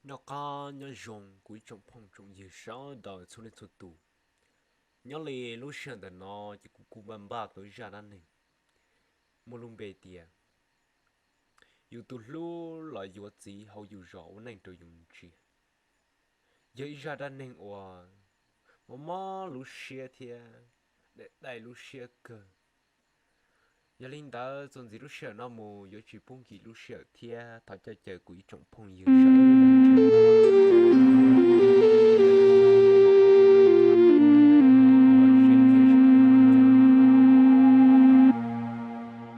Noj qab nyob zoo kuv ib tsoom phooj tsoom ywg sawv daws txhua leej txhua tus. Nyob li lub sij hawm ntawm no ces kuv kuj npaj npaj tau ib zaj dab neeg muaj lub npe tias yus tus hlub los yuav txiv hauv yus zos ua neej rau yus ntsia. Yog ib zaj dab neeg uas mob mob lub siab thiab dai lub siab kawg. Yog li ntawd txuas ntxiv lub sij hawm no mus yuav tsis pub nkim lub sij hawm thiab thov caw kuv ib tsoom phooj ywg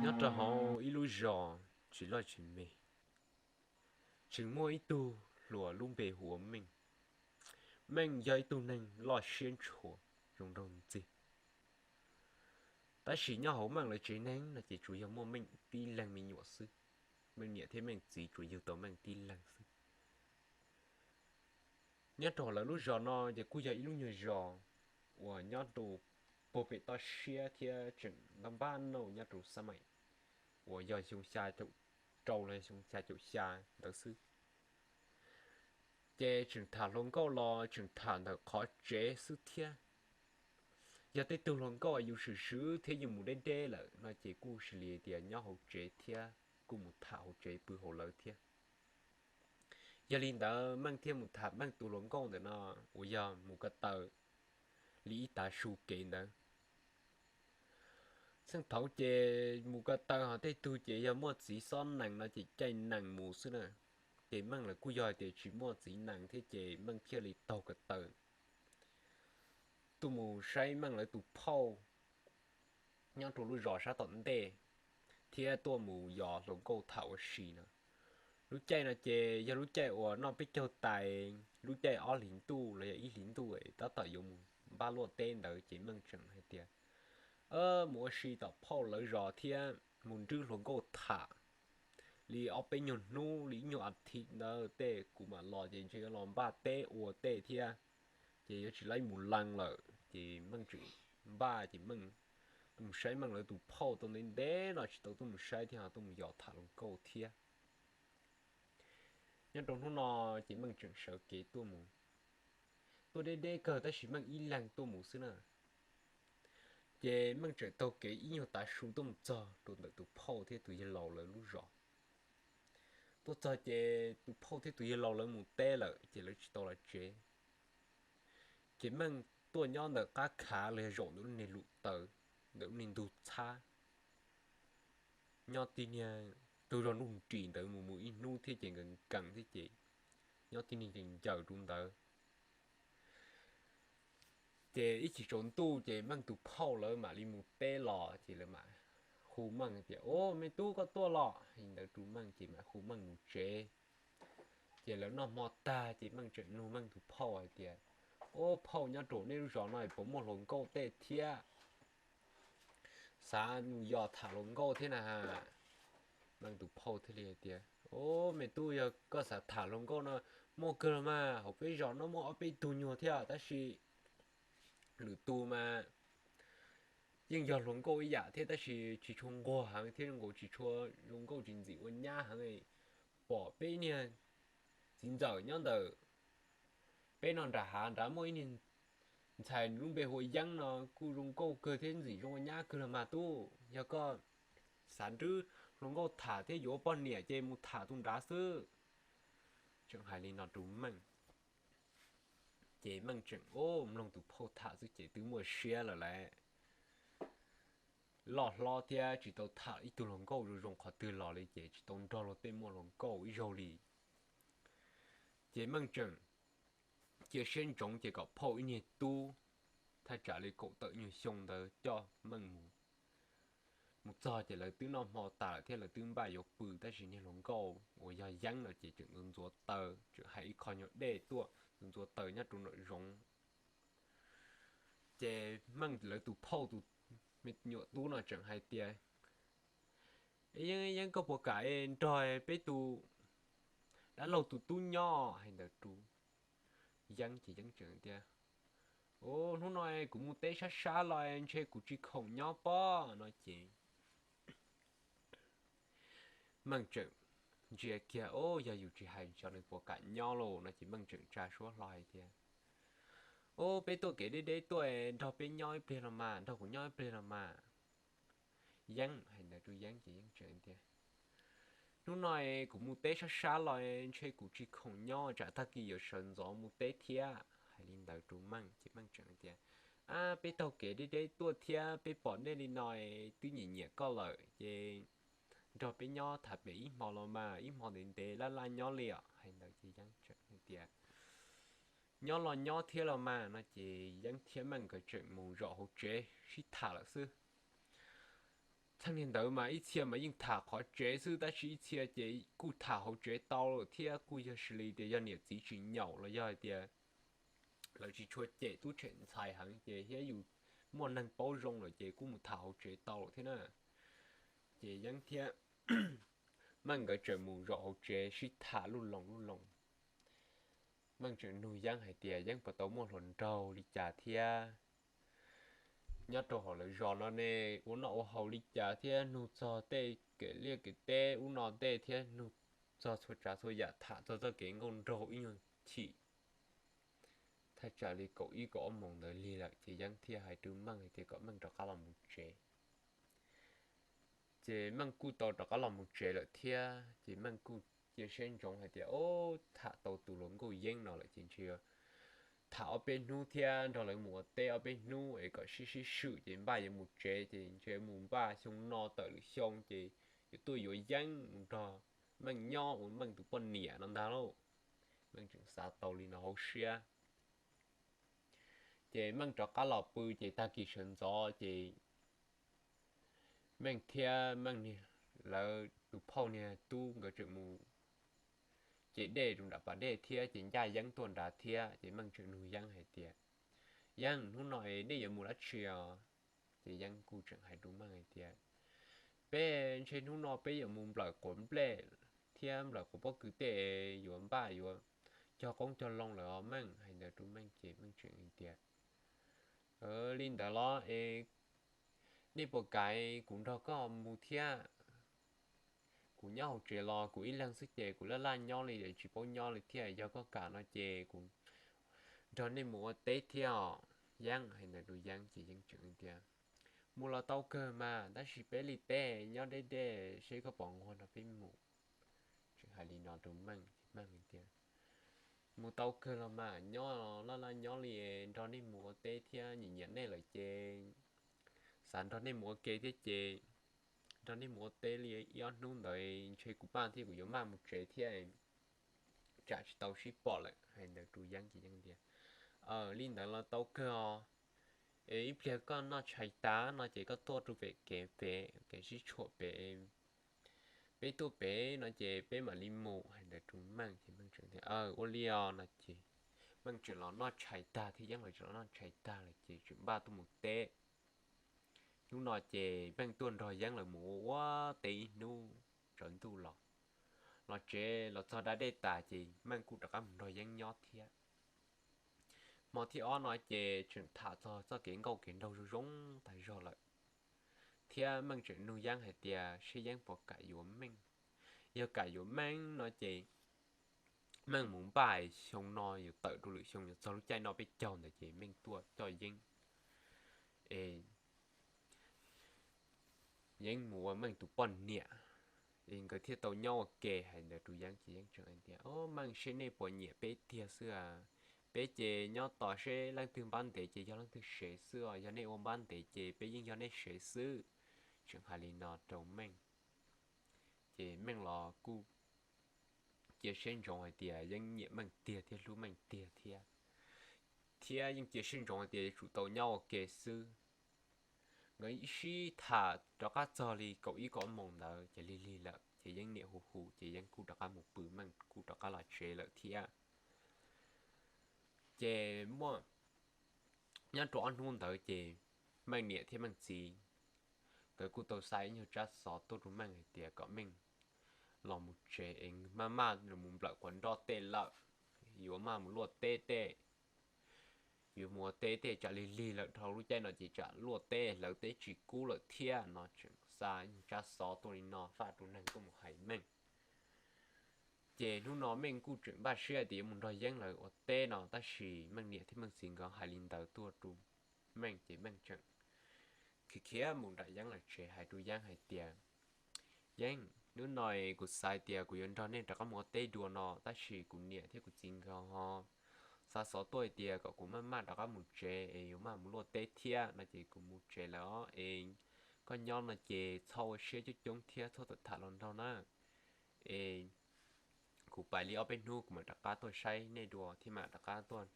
nyob rau hauv ib lub zos tsis loj tsis me, tseem muaj ib tug hluas lub npe hu ua Meej. Meej yog ib tug neeg loj siab ntshua, zoo nraug ntxiag. Tab sis nyob hauv Meej lawv tsev neeg no ces tsuas yog muaj Meej tib leeg me nyuam xwb. Meej niam thiab Meej txiv tsuas yug tau Meej tib leeg xwb. Nyob rau lawv lub zos no ces kuj yog ib lub nyuag zos uas nyob rau puag pem toj siab thiab tseem npaj npaj nauj nyob rau xab maim uas yog xyoo xya caum rau los yog xyoo xya caum xya ntawd xwb. Ces tseem tham hluas nkauj los tseem tham ntawm qhov tsev xwb thiab. Yog tej tug hluas nkauj yus swm swv thiab yus mus deb deb lawm no ces kuj sis li tias nyob hauv tsev thiab kuj mus tham hauv tsev pw hauv lawv thiab. Yog li ntawd Meej thiaj mus tham Meej tus hluas nkauj ntawm no uas yog mus ko taw li ib tav su kev ntawd. Txheej thaud ces mus ko taw ho tej tug ces yog muaj txiv xob nees no ces caij nees mus xwb na. Ces Meej lawv kuj yog hais tias tsis muaj txiv nees thiab ces Meej thiaj li taug ko taw tuaj mus saib Meej lawv tus phauj nyob rau lub zos sab tom ntej thiab tuaj mus yos hluas nkauj tham ua si no. Lub caij no ces yog lub caij uas noj peb caug tais, lub caij ob hlis ntuj los yog ib hlis ntuj tab tom yuav mus npaj luaj teb ntawd ces Meej tseem hais tias mus ua si tom phauj lawv zos thiab mus nrwb hluas nkauj tham li ob peb nyuag hnub li ib nyuag a thiv ntawd tej kuv mam los ces ntshe yuav los npaj teb ua tej thiab, ces yuav tsis laib mus lees lawm. Ces Meej tseem npaj ces Meej tuaj mus saib Meej lawv tus phauj tau ntev ntev no tsis tau tuaj mus saib thiab ho tuaj mus yos tham hluas nkauj thiab. Nyob rau hnub no ces Meej tseem sawv kev tuaj mus, tuaj deb deb kawg tab sis Meej ib leeg tuaj mus xwb na. Ces Meej tseem taug kev ib nyuag tav su tuaj mus txog rau ntawm tus phauj thiab tus yawg laus lawv lub zos. Tuaj txog ces tus phauj thiab tus yawg laus lawv mus teb lawm ces lawv tsis tau los tsev. Ces Meej tuaj nyob ntawm qab khav los yog zaum ntawm lub niag lus taws, ntawm lub niag ntug txhab. Nyob tib niag tug zog ntuj nris ntawd mus mus ib hnub thiab ces nkees nkees thiab ces nyob tib niag ncaws ncaws rau ntawd. Ces ib chim tsaus ntuj ces Meej tus phauj lawv mam li mus teb los ces lawv mam hu Meej tias, Ub, me tub, koj tuaj los? Li ntawd rau Meej ces mam hu Meej mus tsev. Ces lawv noj hmo tag ces Meej tseem nug Meej tus phauj hais tias, Ub phauj, nyob rau nej lub zos no puas muaj hluas nkauj tej thiab? Xav mus yos tham hluas nkauj thiab na. Meej tus phauj thiaj li hais tias, Ub, me tub, yog koj xav tham hluas nkauj no muaj kawg los mas, hauv peb zos no muaj ob peb tug nyuag thiab tab sis lwm tus mas yeej yog hluas nkauj ib yam thiab tab sis tsis tshua nquag heev thiab zoo nkaus tsis tshua zoo nkauj tsis ntxim ua nyab heev. Pom peb niag txiv ntxawm nyob ntawm peb no nram hav nrad muaj ib niag ntxhais lub npe hu ua Yeeb no kuj zoo nkauj kawg thiab ntxim zoo ua nyab kawg los mas tub. Yog koj xav nrwb hluas nkauj tham thiab yuav poj niam ces mus tham tus nrad xwb. Tseem hais li no rau Meej. Ces Meej tseem ub mloog tus phauj tham xwb ces twb muaj siab lawm lauj. Loj hlob thiab tsis tau tham ib tug hluas nkauj zoo zoo qhov twg los li ces tsis tau nrog luag tej muaj hluas nkauj ib zaug li. Ces Meej tseem cia siab ntsoov ces kom phauj ib niag tub thaj tsam li kaum tawm nyuag xyoo ntawd coj Meej mus. Mus txog ces lawv twb noj hmo tas lawm thiab lawv twb npaj yuav pw tab sis niag hluas nkauj uas yog Yeeb no ces tseem ntxuav ntxuav taw, tseem hais ib qho nyuag dej tuaj ntxuav ntxuav taw nyob rau nraum zoov. Ces Meej lawv tus phauj tus me nyuam tub no tseem hais tias, Yeeb, Yeeb, koj puas kam nrog peb tus dab laug tus tub nyob? Hais ntawd rau Yeeb ces Yeeb tseem tias, Ub, hnub no kuv mus teb sab sab los ntshe kuv tsis khoom nyob pob no ces Meej tseem ntsia kiag, o, yog yus tsis hais xyov nws puas kam nyob lauj no ces Meej tseem tsa suab hlo hais tias, o, peb tuaj kev deb deb tuaj, nrog peb nyob ib pliag los mas, nrog kuv nyob ib pliag los mas. Yeeb hais ntawd rau Yeeb ces Yeeb tseem tias, hnub no kuv mus teb sab sab los ntshe kuv tsis khoom nyob, tsam tag kis yuav sawv ntxov mus teb thiab. Hais li ntawd rau Meej ces Meej tseem tias, ab, peb taug kev deb deb tuaj thiab peb pom nej li no twb nyiam nyiam koj lawm ces nrog peb nyob tham pem ib hmo los mas, ib hmo ntev ntev laj laj nyob li os. Hais ntawd ces Yeeb tseem hais tias, nyob los nyob thiab los mas no ces Yeeb thiab Meej nkawd tseem mus zaum hauv tsev sib tham lawm xwb. Txheej niag ntawd mas ib txhia mas yeej tham qhov tsev xwb, tab sis ib txhia ces kuj tham hauv tsev tau lawm thiab, kuj yog xws li tias yog niam txiv tsis nyaum los yog hais tias lawv tsis tshua cem tub tshem ntxhais heev ces thiab yus muaj neeg paub zoo lawm ces kuj mus tham hauv tsev tau lawm thiab na. Ces Yeeb thiab Meej nkawd tseem mus zaum hauv tsev sib tham luj loos luj loos. Meej tseem nug Yeeb hais tias, Yeeb, puas tau muaj hluas nraug li cas thiab? Nyob rau hauv lawv zos no ne, ua noj ua haus li cas thiab? Nug txog tej kev liaj kev teb ub no tej thiab nug txog txhua tsav txhua yam, tham txog txoj kev nkauj nraug ib nyuag chim, thaj tsam li kaum ib kaum ob moos ntawd lig lawm ces Yeeb thiaj hais rau Meej hais tias kom Meej rov qab los mus tsev. Ces Meej kuj tau rov qab los mus tsev lawm thiab ces Meej kuj cia siab ntsoov hais tias, o, tham tau tus hluas nkauj Yeeb no lawm ces ntshe yuav tham ob peb hnub thiab nrog lawv mus ua teb ob peb hnub es kom sib sib swm ces npaj yuav mus tsev ces ntshe mus npaj xyoo no tawm lwm xyoo ces yuav tuaj yuav Yeeb mus nrog Meej nyob ua Meej tus poj niam no ntag lauj. Meej tseem xav tau li no hauv siab. Ces Meej rov qab los pw ces tag kis sawv ntxov ces Meej thiab Meej niag, lawv tus phauj niag tub nkawd tseem mus ce dej rau nram pas dej thiab ces ncaj Yeeb tuaj nrad thiab ces Meej tseem nug Yeeb hais tias, Yeeb, hnub no nej yuav mus dab tsi os? Ces Yeeb kuj tseem hais rau Meej hais tias, peb ntshe hnub no peb yuav mus nplawm quav nplej thiab nplawm quav pob kws tej, yuav npaj yuav cog qoob cog loo lawm os Meej. Hais ntawd rau Meej ces Meej tseem hais tias, li ntawd los es nej puas kam kuv nrog koj mus thiab? Kuv nyob hauv tsev los kuv ib leeg xwb ces kuv laj laj nyob li es tsis paub nyob li thiab, yog koj kam no ces kuv nrog nej mus ua teb thiab os Yeeb. Hais ntawd rau Yeeb ces Yeeb tseem tias, mus los tau kawg mas, tab sis peb li teb nyob deb deb, seb koj puas nquag nrog peb mus. Tseem hais li no rau Meej ces Meej tias, mus tau kawg los mas, nyob laj laj nyob li, nrog nej mus ua teb thiab nyiam nyiam nej lawm ces xav nrog nej mus ua ke thiab ces nrog nej mus ua teb li ib ob hnub ntawd ntshe kuv paj thiab kuv yuav maj mus tsev thiab, tsam tsis tau sib pom lawm. Hais ntawd rau Yeeb ces Yeeb tias, li ntawd los tau kawg os. Es ib pliag koj noj tshais tas no ces koj tuaj rau pem kev pem, kev sib tshuam pem, peb tuaj pem no ces peb mam li mus. Hais ntawd rau Meej ces Meej tseem tias, ua li os no ces Meej tseem los noj tshais tag thiab Yeeb los tseem los noj tshais tag lawm ces tseem npaj tuaj mus teb. Hnub no ces Meej tuaj nrog Yeeb lawv mus ua ua teb ib hnub tsaus ntuj los, los tsev los txog da dej tas ces Meej kuj rov qab mus nrog Yeeb nyob thiab. Hmo thib ob no ces tseem tham txog txoj kev nkauj kev nraug zoo zoo tag zog lawm thiab Meej tseem nug Yeeb hais tias seb Yeeb puas kam yuav Meej. Yog kam yuav Meej no ces Meej mus npaj xyoo no yuav tawm rau lwm xyoo, yuav txog lub caij noj peb caug ntawd ces Meej tuaj coj Yeeb, es Yeeb mus ua Meej tus poj niam, es nkawd thiaj tau nyob ua ke. Hais ntawd rau Yeeb ces Yeeb tseem tias, Meej, seb nej puas nyiam peb tiag xwb a. Peb ces nyob tos seb leej twg npab ntev ces yog leej twg sev xwb os, yog nej ua npab ntev ces peb yeej yog nej sev xwb. Tseem hais li no rau Meej, ces Meej los kuj cia siab ntsoov hais tias Yeeb nyiam Meej tiag thiab hlub Meej tiag thiab, thiab yeej cia siab ntsoov hais tias yuav tsum tau nyob ua ke xwb. Nkawd sib tham rov qab txog li kaum ib kaum ob moos ntawd ces lig lig lawm ces Yeeb niam hu hu ces Yeeb kuj rov qab mus pw, Meej kuj rov qab los tsev lawm thiab. Ces muaj, nyob rau ob hnub ntawd ces Meej niam thiab Meej txiv nkawd kuj tau xa ib nyuag tsab xov tuaj rau Meej hais tias kom Meej los mus tsev es maj maj mus nplawm quav nroj tej lawm, yuav maj mus luaj teb tej, yuav mus ua teb tej, tsam lig lig lawm dhau lub caij no ces tsam luaj teb hlawv teb tsis kub lawm thiab no. Tseem xa ib nyuag tsab xov tuaj li no faj rau neeg tuaj mus hais Meej. Ces hnub no Meej kuj tseem npaj siab tias yuav mus nrog Yeeb lawv ua teb no, tab sis Meej niam thiab Meej txiv nkawd hais li ntawd tuaj rau Meej ces Meej tseem khiav khiav mus nram Yeeb lawv tsev hais rau Yeeb hais tias, Yeeb, hnub no kuv xav tias kuv yuav nrog nej rov qab mus ua teb dua no, tab sis kuv niam thiab kuv txiv nkawd ho xa xov tuaj hais tias kom kuv maj maj rov qab mus tsev es yuav maj mus luaj teb thiab no ces kuv mus tsev lawm os. Es koj nyob no ces txhob ua siab coob coob thiab txhob tham tham hluas nraug na. Es kuv pais li ob peb hnub kuv mam rov qab tuaj saib nej dua thiab mam rov qab tuaj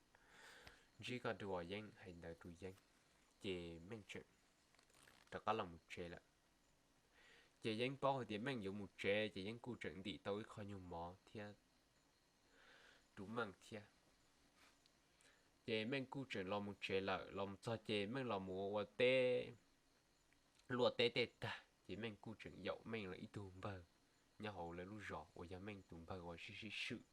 ntsib koj dua Yeeb. Hais ntawd rau Yeeb ces Meej tseem rov qab los mus tsev lawm. Ces Yeeb paub hais tias Meej yuav mus tsev ces Yeeb kuj tseem ntim tau ib qho nyuag mov thiab rau Meej thiab. Ces Meej kuj tseem los mus tsev lawm, los mus txog ces Meej los mus ua teb, luaj teb tej tag ces Meej kuj tseem yaum Meej lawv ib tug npawg nyob hauv lawv lub zos uas yog Meej tus npawg uas sib sib swm.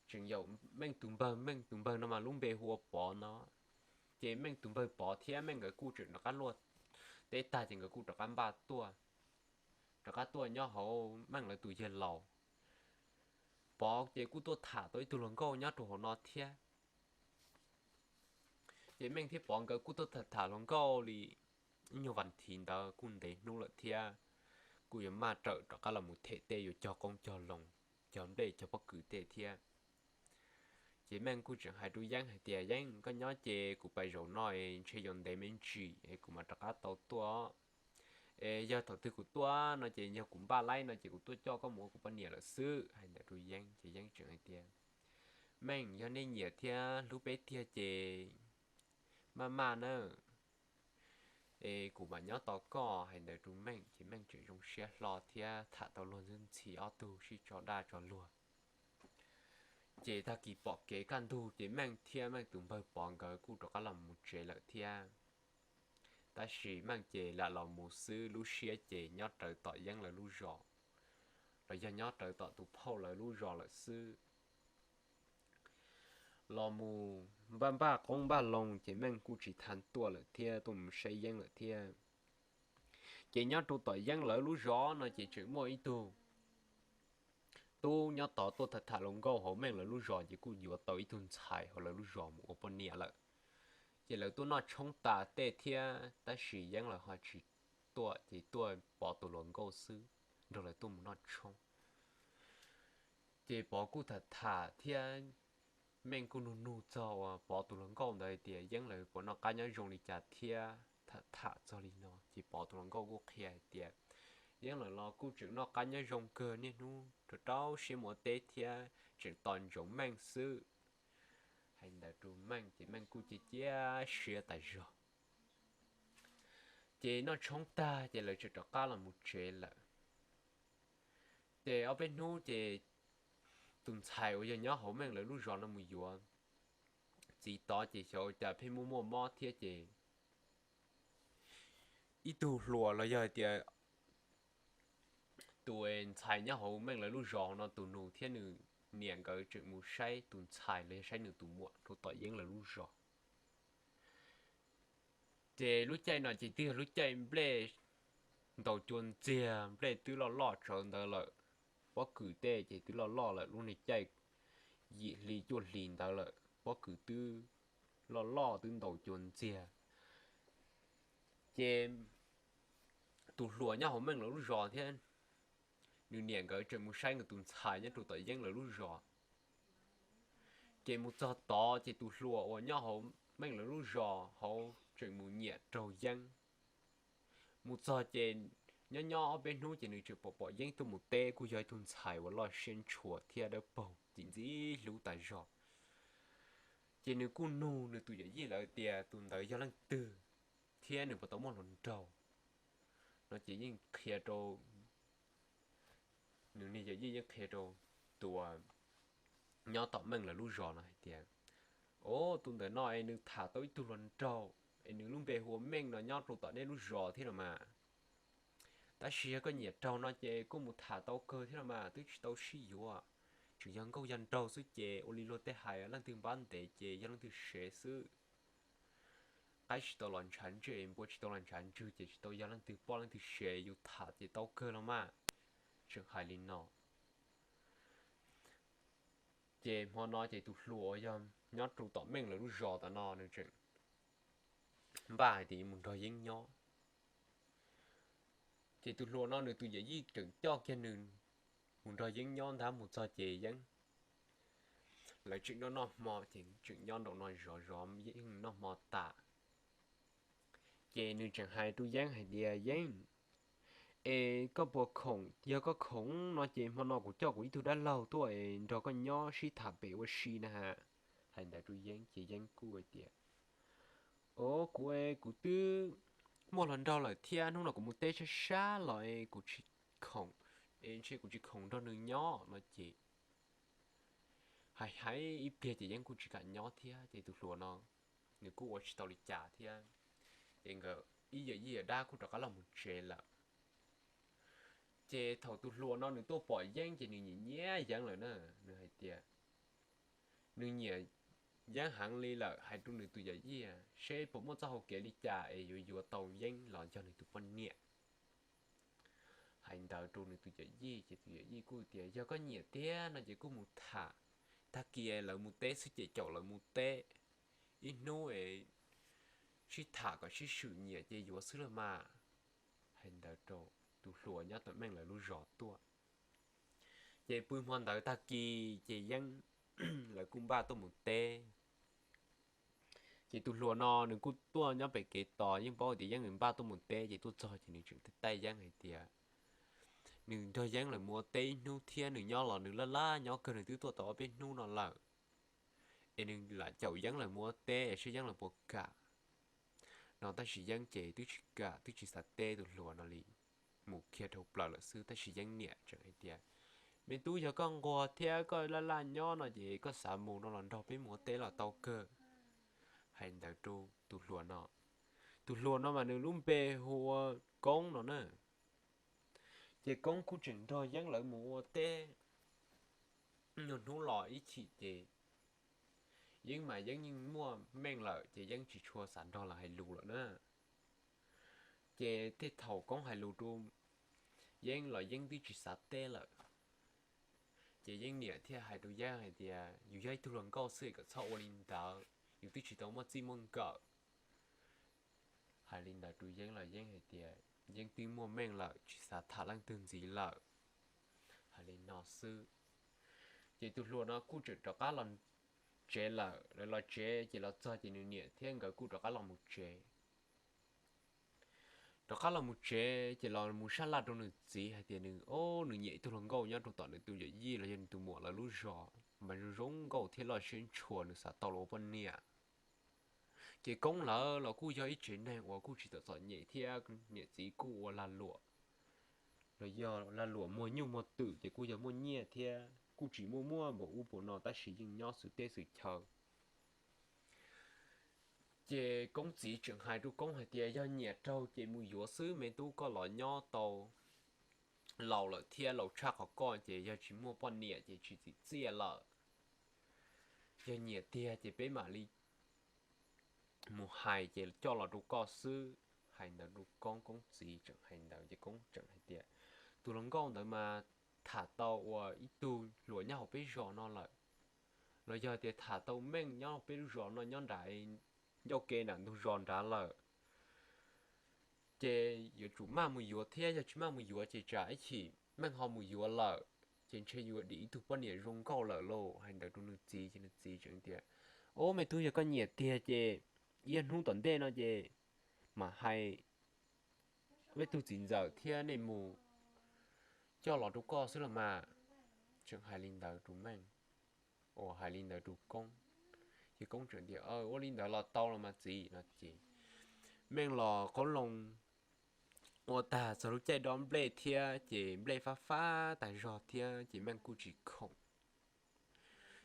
Tseem yaum Meej tus npawg, Meej tus npawg no mas lub npe hu ua Pov no. Ces Meej tus npawg Pov thiab Meej nkawd kuj tseem rov qab luaj teb tag ces nkawd kuj rov qab npaj tuaj, rov qab tuaj nyob hauv Meej lawv tus yawg laus. Pov ces kuj tuaj tham tau ib tug hluas nkauj nyob rau hauv no thiab. Ces Meej thiab Pov nkawd kuj tuaj tham tham hluas nkauj li ib nyuag vas thiv ntawd kuj ntev hnub lawm thiab, kuj yuav maj rawm rov qab los mus them tej yuav cog qoob cog loo, cog nplej cog pob kws tej thiab. Ces Meej kuj tseem hais rau Yeeb hais tias, Yeeb, koj nyob ces kuv pais zaum no ntshe yuav ntev me ntsis es kuv mam rov qab tau tuaj. Es yog thaum twg kuv tuaj no ces yog kuv npaj laib no ces kuv tuaj coj koj mus ua kuv poj niam lawm xwb. Hais ntawd rau Yeeb ces Yeeb tseem hais tias, Meej, yog nej nyiam thiab hlub peb tiag ces maj maj nawb, es kuv mam nyob tos koj. Hais ntawd rau Meej ces Meej tseem zoo siab hlo thiab tham tau luag ntxhi ntxhi ob tug sib tso dag tso luag. Ces tag kis pom kev kaj ntug ces Meej thiab Meej tus npawg Pov nkawd kuj rov qab los mus tsev lawm thiab. Tab sis Meej ces lam los mus xwb, lub siab ces nyob rawv tom Yeeb lawv lub zos, los yog nyob rawv tom tus phauj lawv lub zos lawm xwb. Los mus npaj npaj qoob npaj loo ces Meej kuj tsis tham tuaj lawm thiab, tuaj mus saib Yeeb lawm thiab. Ces nyob rau tom Yeeb lawv lub zos no ces tseem muaj ib tug tub nyob tod tuaj tham tham hluas nkauj hauv Meej lawv lub zos ces kuj yuav tau ib tug ntxhais hauv lawv lub zos mus ua poj niam lawm. Ces lawv tuaj noj tshoob tas tej thiab tab sis Yeeb lawv ho tsis tuaj ces tuaj Pov tus hluas nkauj xwb nrog lawv tuaj mus noj tshoob. Ces Pov kuj tham tham thiab Meej kuj nug nug txog uas Pov tus hluas nkauj ntawd hais tias Yeeb lawv puas noj qab nyob zoo li cas thiab tham tham txog li no ces Pov tus hluas nkauj kuj qhia hais tias Yeeb lawv los kuj tseem noj qab nyob zoo kawg, niaj hnub rau rau siab mus ua teb thiab tseem tos ntsoov Meej xwb. Hais ntawd rau Meej ces Meej kuj cia cia siab tas zog. Ces noj tshoob tag ces lawv tseem rov qab los mus tsev lawm. Ces ob peb hnub ces tus ntxhais uas yog nyob hauv Meej lawv lub zos no mus yuav txiv tod ces xyov cas pheej muaj muaj mob thiab ces ib tug hluas los yog hais tias tus ntxhais nyob hauv Meej lawv lub zos no tus nus thiab nws niam nkawd tseem mus saib tus ntxhais los yog saib nws tus muam rau tom Yeeb lawv lub zos. Ces lub caij no ces twb yog lub caij nplej ntaus cua ntxiag, nplej twb loj loj tsawv ntawd lawm, pob kws tej ces twb loj loj lawm, lub niag caij yim hli cuaj hlis ntawd lawm, pob kws twb loj loj twb ntaus cua ntxiag. Ces tus hluas nyob hauv Meej lawv lub zos thiab nws niam nkawd tseem mus saib nkawd tus ntxhais nyob rau tom Yeeb lawv lub zos. Ces mus txog tod ces tus hluas uas nyob hauv Meej lawv lub zos hauv tseem mus nyiam raug Yeeb. Mus txog ces nyob nyob ob peb hnub ces nws tseem pom pom Yeeb tuaj mus teb, kuj yog ib tug ntxhais uas loj siab ntshua thiab dawb paug txim ntxim hlub tas zog. Ces nws kuj nug nws tus yawm yij lawv tias tus ntawd yog leej twg thiab nws puas tau muaj hluas nraug no ces yeej qhia rau nws niag yawm yij yeej qhia rau tus uas nyob tom Meej lawv lub zos no hais tias, Au, tus ntawm no es nws tham tau ib tug hluas nraug es nws lub npe hu ua Meej no nyob rau tom nej lub zos thiab no mas. Tab sis yog koj nyiam raug no ces kuj mus tham tau kawg thiab no mas, twb tsis tau sib yuav. Tseem yog nkauj yog nraug xwb ces ua li luag tej hais, leej twg npab ntev ces yog leej twg sev xwb. Qaib tsis tau los ntshav ntswg, npua tsis tau los ntshav ntswg ces tsis tau yog leej twg poj leej twg sev, yus tham ces tau kawg los mas. Tseem hais li no. Ces hmo no ces tus hluas uas yog nyob rau tom Meej lawv lub zos tom no nws tseem npaj hais tias yuav mus nrog Yeeb nyob. Ces tus hluas no nws tus yawm yij tseem coj kiag nws mus nrog Yeeb nyob ntag. Mus txog ces Yeeb lawv tseem noj noj hmo, ces tseem nyob nraum no zov zov Yeeb noj hmo tas. Ces nws tseem hais rau Yeeb hais tias, Yeeb, es koj puas khoom? Yog koj khoom no ces hmo no kuv coj kuv ib tug dab laug tuaj es nrog koj nyob sib tham pem ua si na. Hais ntawd rau Yeeb ces Yeeb kuj hais tias, O, kuv, kuv twb muaj hluas nraug lawm thiab, hnub no kuv mus teb sab sab los es kuv tsis khoom, es ntshe kuv tsis khoom nrog nws nyob no ces hais hais ib pliag ces Yeeb kuj tsis kam nyob thiab. Ces tus hluas no nws kuj ua tsis tau li cas thiab, ces nkawd ib yawm yij yawm dab kuj rov qab los mus tsev lawm. Ces thaum tus hluas no nws tuaj pom Yeeb ces nws nyiam nyiam Yeeb lawm na. Nws hais tias nws nyiam Yeeb heev li lawm, hais rau nws tus yawm yij seb puas muaj txoj hau kev li cas es yuav yuav tau Yeeb los yog nws tus poj niam. Hais ntawd rau nws tus yawm yij ces tus yawm yij kuj tias, Yog koj nyiam tiag no ces kuj mus tham. Tag kis lawv mus teb xwb ces caum lawv mus teb ib hnub es sib tham kom sib swm nyiam ces yuav xwb los mas. Hais ntawd rau tus hluas nyob tom Meej lawv lub zos tuaj. Ces pw hmo ntawd tag kis ces Yeeb lawv kuj npaj tuaj mus teb. Ces tus hluas no nws kuj tuaj nyob pem kev tos, yeej paub tias Yeeb nws npaj tuaj mus teb, ces tuaj txog ces nws tseem taij Yeeb hais tias nws nrog Yeeb lawv mus ua teb ib hnub thiab, nws nyob los nws laj laj nyob kawg, nws twb tuaj tau ob peb hnub no lawm, es nws lam caum Yeeb lawv mus ua teb es seb Yeeb lawv puas kam no. Tab sis Yeeb ces twb tsis kam, twb tsis xav teb tus hluas no li, mus kiag dhau plaws lawm xwb. Tab sis Yeeb niam tseem hais tias, Me tub, yog koj nquag thiab koj laj laj nyob no ces koj xav mus no los nrog peb mus ua teb los tau kawg. Hais ntawd rau tus hluas no. Tus hluas no mas nws lub npe hu ua Koob no na. Ces Koob kuj tseem nrog Yeeb lawv mus ua teb. Nyob hnub los ib chim ces Yeeb mas Yeeb yeej muaj Meej lawm ces Yeeb tsis tshua xav nrog lawv hais lus lawm na. Ces tej thaum Koob hais lus rau Yeeb los Yeeb twb tsis xav teb lawm. Ces Yeeb niam thiaj hais rau Yeeb hais tias, Yus yog ib tug hluas nkauj xwb kom txhob ua li ntawd, yus twb tsis tau muaj txij muaj nkawm. Hais li ntawd rau Yeeb los Yeeb hais tias Yeeb twb muaj Meej lawm, tsis xav tham leej twg ntxiv lawm. Hais li no xwb, ces tus hluas no kuj tseem rov qab los tsev lawm. Lawv los tsev ces los txog ces nws niam thiab nkawd kuj rov qab los mus tsev. Rov qab los mus tsev ces los mus sab laj rau nws txiv hais tias nws, o, nws nyiam ib tug hluas nkauj nyob rau tom nws tus yawm yij los yog nws tus muam lawv lub zos mas zoo zoo nkauj thiab loj siab ntshua, nws xav tau los ua poj niam. Ces Koob lawv los kuj yog ib tsev neeg uas kuj tsis txom txom nyem thiab niam txiv kuj ua lag luam, los yog lag luam muag nyuj muag twm ces kuj yog muaj nyiaj thiab kuj tsis muaj muaj npaum ub npaum no tab sis yeej nyob xwm teb xwm chaw. Ces Koob txiv tseem hais rau Koob hais tias, Yog nyiam raug ces mus yuav xwb me tub, koj los nyob tau laus lawm thiab laus tshaj qhov koj ces yog tsis muaj poj niam ces tsis txim txiaj lawm. Yog nyiam tiag ces peb mam li mus hais ces coj los rau koj xwb. Hais ntawd rau Koob, Koob txiv tseem hais ntawd ces Koob tseem hais tias, Tus hluas nkauj ntawd mas tham tau ua ib tug hluas nyob hauv peb zos no lawm, los yog tias tham tau Meej nyob peb lub zos no nyob nram ncauj ke nram ntug zos nrad lawm. Ces yuav tsum maj mus yuav thiab, yog tsis maj mus yuav ces tsam ib chim Meej ho mus yuav lawm, ces ntshe yuav dim ib tug poj niam zoo nkauj lawm lauj. Hais ntawd rau nws txiv ces nws txiv tseem tias, Ob, me tub, yog koj nyiam tiag ces ib hnub tom ntej no ces mam hais peb tug txiv ntxawm thiab nej mus coj los rau koj xwb los mas. Tseem hais li ntawd rau Meej, uas hais li ntawd rau Koob, ces Koob tseem tias, Ua li ntawd los tau los mas txiv no ces Meej los qoob loo ua tag txog lub caij dob nplej thiab ces nplej fab fab tas zog thiab ces Meej kuj tsis khoom.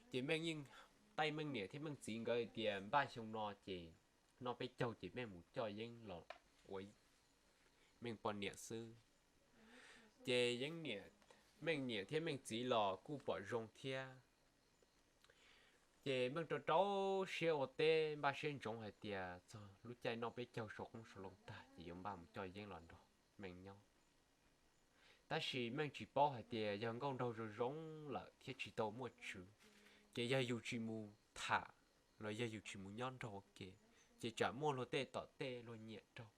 Ces Meej yeej taij Meej niam thiab Meej txiv nkawd hais tias npaj xyoo no ces noj peb caug ces Meej mus coj Yeeb los ua Meej poj niam xwb. Ces Yeeb niam, Meej niam thiab Meej txiv los kuj pom zoo thiab. Ces Meej rau rau siab ua teb npaj siab ntsoov hais tias txog lub caij noj peb caug sau qoob sau loo tag ces yuav npaj mus coj Yeeb los nrog Meej nyob. Tab sis Meej tsis paub hais tias yog nkauj nraug zoo zoo lawm thiab tsis tau muaj tswv, Ces yog yus tsis mus tham los yog yus tsis mus nyob nrog ua ke, ces tsam muaj luag tej tom tej luag nyiam rau.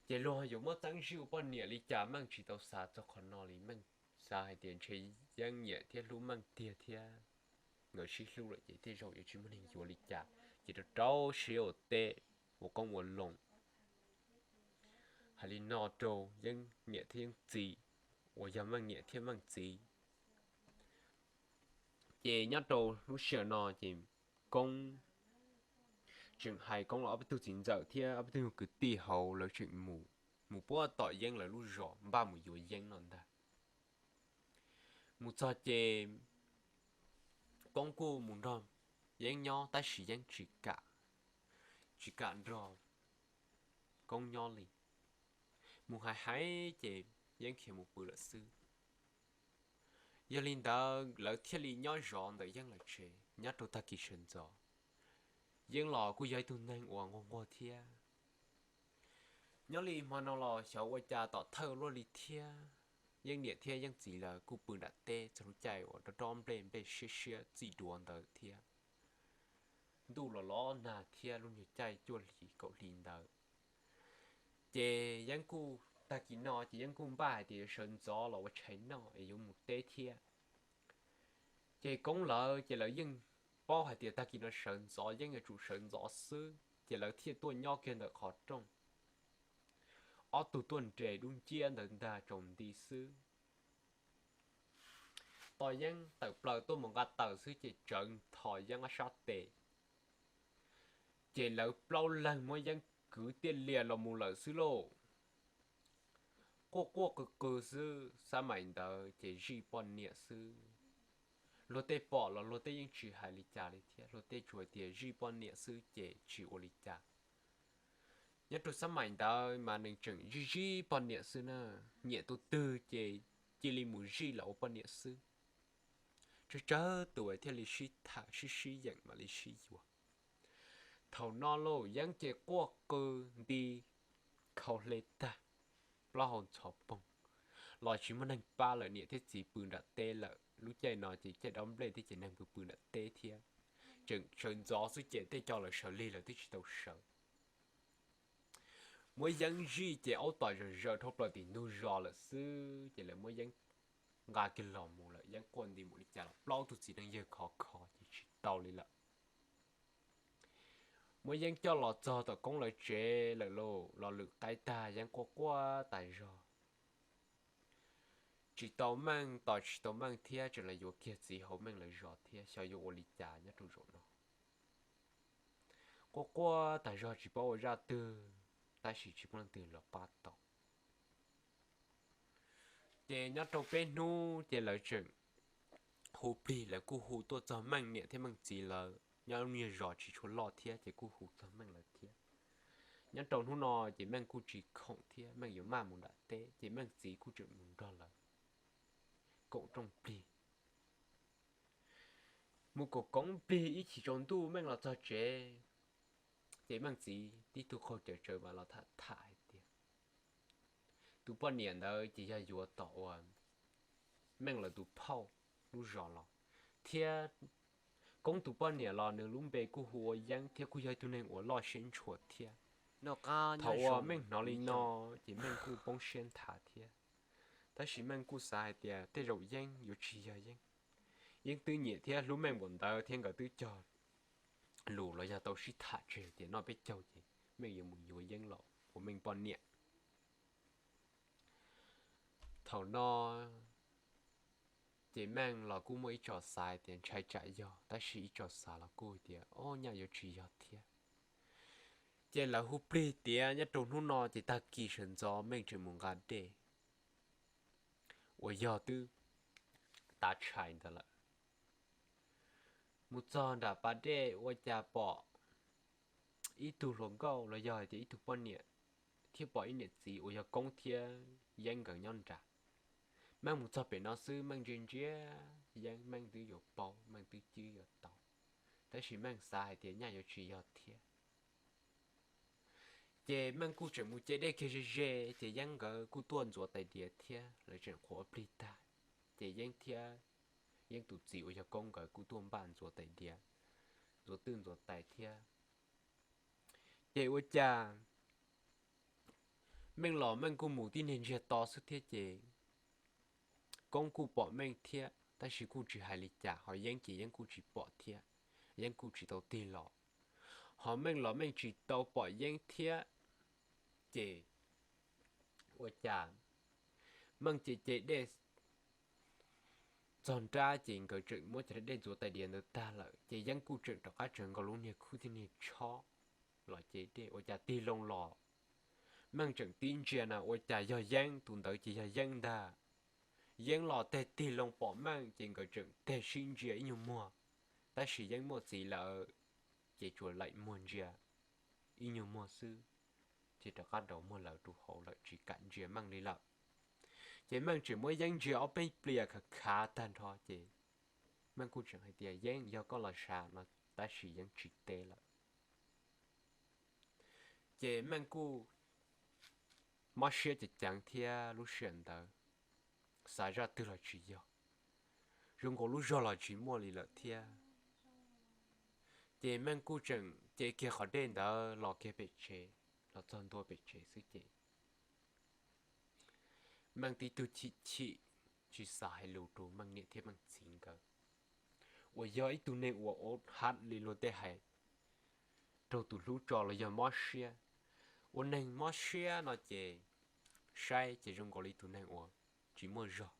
Ces luag yuav muab txeeb zij ua poj niam li cas, Meej tsis tau xav txog qhov no li. Meej xav hais tias ntshe Yeeb nyiam thiab hlub Meej tiag thiab, nkawd sib hlub lawm ces tej zaum yuav tsis muaj neeg yuav li cas, ces rau rau siab ua teb, ua qoob ua loo. Hais li no rau Yeeb niam thiab Yeeb txiv, uas yog Meej niam thiab Meej txiv. Ces nyob rau lub sij hawm no ces Koob tseem hais Koob los ob peb tug txiv ntxawm thiab ob peb tug kwv tij hauv lawv tseem mus, mus puag tom Yeeb lawv lub zos npaj mus yuav Yeeb no ntag. Mus txog ces Koob kuj mus nrog Yeeb nyob tab sis Yeeb tsis kam, tsis kam nrog Koob nyob li. Mus hais hais ces Yeeb khiav mus pw lawm xwb. Yog li ntawd lawv thiaj li nyob zov ntawm Yeeb lawv tsev nyob rau tag kis sawv ntxov. Yeeb los kuj yog ib tug neeg uas nquag nquag thiab. Nyob li hmo no los xyov ua cas tom thawj luaj li thiab, Yeeb niam thiab Yeeb txiv lawv kuj pw nram teb txog lub caij uas rob rob nplej, nplej siab siab txij duav ntawd thiab. Ntuj los los nag thiab lub nyuag caij cuaj hlis kaum hli ntawd. Ces Yeeb kuj, tag kis no ces Yeeb kuj npaj hais tias yuav sawv ntxov los ua tshais noj es yuav mus teb thiab. Ces Koob lawv ces lawv yeej paub hais tias tag kis no sawv ntxov, Yeeb yuav tsum sawv ntxov xwb, ces lawv thiaj tuaj nyob kiag ntawm qhov rooj. Ob tug tuaj nres dub nciab ntawd ntag tsaus nti xwb. Tos Yeeb tawm plaws tuaj mus nqa taws xwb ces tsawv nthos Yeeb ob sab tes, ces lawv plaub leeg muab Yeeb kwv tiaj lias los mus lawm xwb lauj. Quaj quaj qw qw xwb, xab maim ntawd ces zij poj niam xwb. Luag tej pom los luag tej yeej tsis hais li cas li thiab, luag tej tsuas tias zij poj niam xwb ces tsis ua li cas. Nyob rau xab maim ntawd mas nws tseem zij zij poj niam xwb na, nyiam tus twg ces cia li mus zij los ua poj niam xwb. Tsawg tsawg tus thiaj li sib tham sib sib yeem mam li sib yuav. Thaum no lauj, Yeeb ces quaj qw nti khau hle tag, plaub hau ntxhov poog, los tsis muaj neeg pab lawm, niam thiab txiv pw nram teb lawm. Lub caij no ces caij dob nplej thiab ces neeg pw pw nram teb thiab. Tseem sawv ntxov xwb ces tej co lawv sawv lig lawv twb tsis tau sawv. Muab Yeeb zij ces aub tom zaws zaws dhau plaws tim ntug zos lawm xwb ces lawv muab Yeeb nqa kiag los mus lawm. Yeeb quaj nti mus li cas los plaub tug txiv neej yawg khov kho ces tsis tau li lawm. Muab Yeeb coj los txog tom Koob lawv tsev lawm lauj, los lwm qaib tag Yeeb quaj quaj tas zog. Tsis tau Meej, tos tsis tau Meej thiab tseem los yuav kiag txiv hauv Meej lawv zos thiab, xyov yuav ua li cas nyob rau zaum no. Quaj quaj tas zog tsis paub ua zaj twg, tab sis tsis muaj leej twg los pab tau. Ces nyob rau peb hnub ces lawv tseem hu plig, lawv kuj hu tuaj txog Meej niam thiab Meej txiv lawv nyob lub nyuag zos tsis tshua loj thiab ces kuj hu txog Meej lawv thiab. Nyob rau hnub no ces Meej kuj tsis khoom thiab, Meej yuav maj mus nram teb ces Meej txiv kuj tseem mus nrog lawv koom rooj plig. Mus koom koom plig ib chim tsaus ntuj Meej los txog tsev, ces Meej txiv tib tug qaug cawv tsawv mas los tham tham hais tias tus poj niam ntawd ces yog yuav tom uas Meej lawv tus phauj lub zos los, thiab Koob tus poj niam los nws lub npe kuj hu ua Yeeb thiab kuj yog ib tug neeg uas loj siab ntshua thiab. Thaum uas Meej hnov li no ces Meej kuj poob siab nthav thiab, tab sis Meej kuj xav hais tias tej zaum Yeeb yuav tsis yog Yeeb. Yeeb twb nyiam thiab hlub Meej npaum ntawd thiab nkawd twb cog lus los yog tau sib tham tseg tias noj peb caug ces Meej yuav mus yuav Yeeb los ua Meej poj niam. Thaum no ces Meej los kuj muaj ib tso xav tias ntshai tsam yog, tab sis ib tso xav los kuj tias o nyaj yuav tsis yog thiab. Ces lawv hu plig tiav nyob rau hnub no ces tag kis sawv ntxov Meej tseem mus nqa dej uas yog twb tav tshais ntawd lawm. Mus txog nram pas dej ua cas pom ib tug hluas nkauj los yog hais tias ib tug poj niam thiab pom ib niam txiv uas yog Koob thiab Yeeb nkawd nyob nrad. Meej mus txog pem no xwb Meej ntsia ntsia Yeeb, Meej twb yuav paub, Meej twb cwb yuav tau, tab sis Meej xav hais tias nyaj yuav tsis yog thiab. Ces Meej kuj tseem mus ce dej kiag ze ze ces Yeeb nkawd kuj tuaj ntxuav tais diav thiab lawv tseem qhuav plig tag, ces Yeeb thiab Yeeb tus txiv uas yog Koob nkawd kuj tuaj npaj ntxuav tais diav, ntxuav twj ntxuav tais thiab. Ces ua cas Meej los Meej kuj mus tib niag ntsiag to xwb thiab ces Koob kuj pom Meej thiab tab sis kuj tsis hais li cas, ho Yeeb ces Yeeb kuj tsis pom thiab, Yeeb kuj tsis tau tig los. Ho Meej los Meej tsis tau pom Yeeb thiab ces ua cas Meej ces ce dej txog nrab ces nkawd tseem muab cov dej ntxuav tais diav ntawd tag lawm ces Yeeb kuj tseem rov qab tsawv nkaus lub niag khub thiab niag tshob los ce dej ua cas tig loo los Meej tseem tib ntsia na ua cas yog Yeeb, tus ntawd ces yog Yeeb ntag. Yeeb los teg tig loo pom Meej ces nkawd tseem teg sib ntsia ib nyuag muag, tab sis Yeeb muaj txiv lawm ces tsuas laim muag ntsia ib nyuag muag xwb, ces rov qab rau muag lawv rau hauv lawm tsis kam ntsia Meej li lawm. Ces Meej tseem muab Yeeb ntsia ob peb pliag khav khav tag nrho ces Meej kuj tseem hais tias Yeeb yog koj los sav no tab sis Yeeb tsis teb lawm. Ces Meej kuj mob siab ceev ceev thiab lub sij hawm ntawd xav zaj twg los tsis yog, zoo nkaus lub zog los tsis muaj li lawm thiab. Ces Meej kuj tseem ce kiag qhov dej ntawd los kiag pem tsev, los txog ntua pem tsev xwb ces Meej tib tug chim chim tsis xav hais lus rau Meej niam thiab Meej txiv nkawd, uas yog ib tug neeg uas ua hav li luag tej hais, raug tus hlub tso los yog mob siab. Ua neeg mob siab no ces saib ces zoo nkaus li tus neeg uas tsis muaj zog,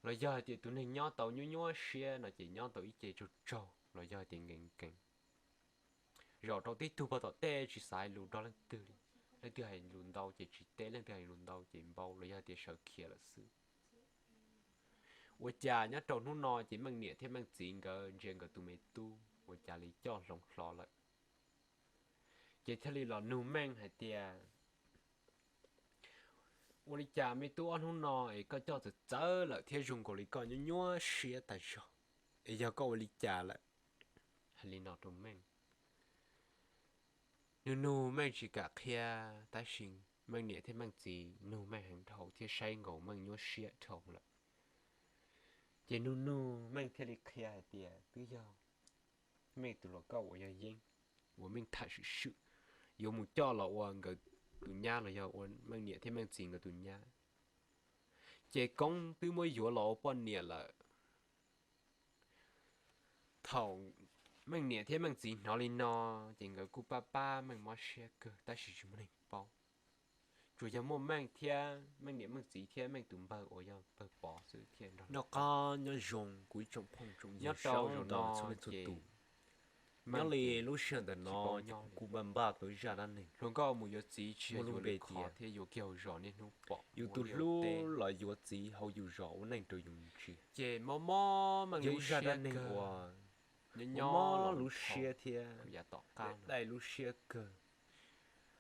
los yog hais tias tus neeg nyob tau nyuaj nyuaj siab no ces nyob tau ib ce tsaug tsaug los yog hais tias nkees nkees. Zaum rau tib tug pog tom tej tsis xav hais lus nrog leej twg li, leej twg hais lus ntau ces tsis teb, leej twg hais lus ntau ces npau los yog tias sawv khiav lawm xwb. Ua cas nyob rau hnub no ces Meej niam thiab Meej txiv nkawd ntsia nkawd tus me tub ua cas li coj hloov hlo lawm, ces thiaj li los nug Meej hais tias, ua li cas me tub ob hnub no es koj coj txawv txawv lawm thiab zoo nkaus li koj nyuaj nyuaj siab tas zog, es yog koj ua li cas lawm? Hais li no rau Meej. Nug nug Meej tsis kam qhia, tab sis Meej niam thiab Meej txiv nug Meej heev dhau thiab saib nkaus Meej nyuaj siab dhau lawm. Ces nug nug Meej thiaj li qhia hais tias twb yog Meej tus hluas nkauj uas yog Yeeb uas Meej tham swm swm yuav mus coj los ua nkawd tus nyab los yog ua Meej niam thiab Meej txiv nkawd tus nyab, ces Koob twb muab yuav los ua poj niam lawm. Thaum Meej niam thiab Meej txiv hnov li no ces nkawd kuj pab pab Meej mob siab kawg tab sis tsis muaj neeg paub, tsuas yog muaj Meej thiab Meej niam Meej txiv thiab Meej tus npawg uas yog npawg Pov xwb thiaj nrog noj qab nyob zoo. Kuv ib tsoom phooj tsoom ywg nyob rau txhua leej txhua tus, nyob li lub sij hawm ntawm no kuv npaj npaj tau zaj dab neeg hluas nkauj mus yuav txiv tsis muaj lub npe tias thiab yuav kiag hauv zos niaj hnub pom yus tus hlub los yuav txiv hauv yus zos ua neej rau yus ntsia. Ces mob mob Meej yog ib zaj dab neeg uas nyob mob lub siab thiab daim lub siab kawg.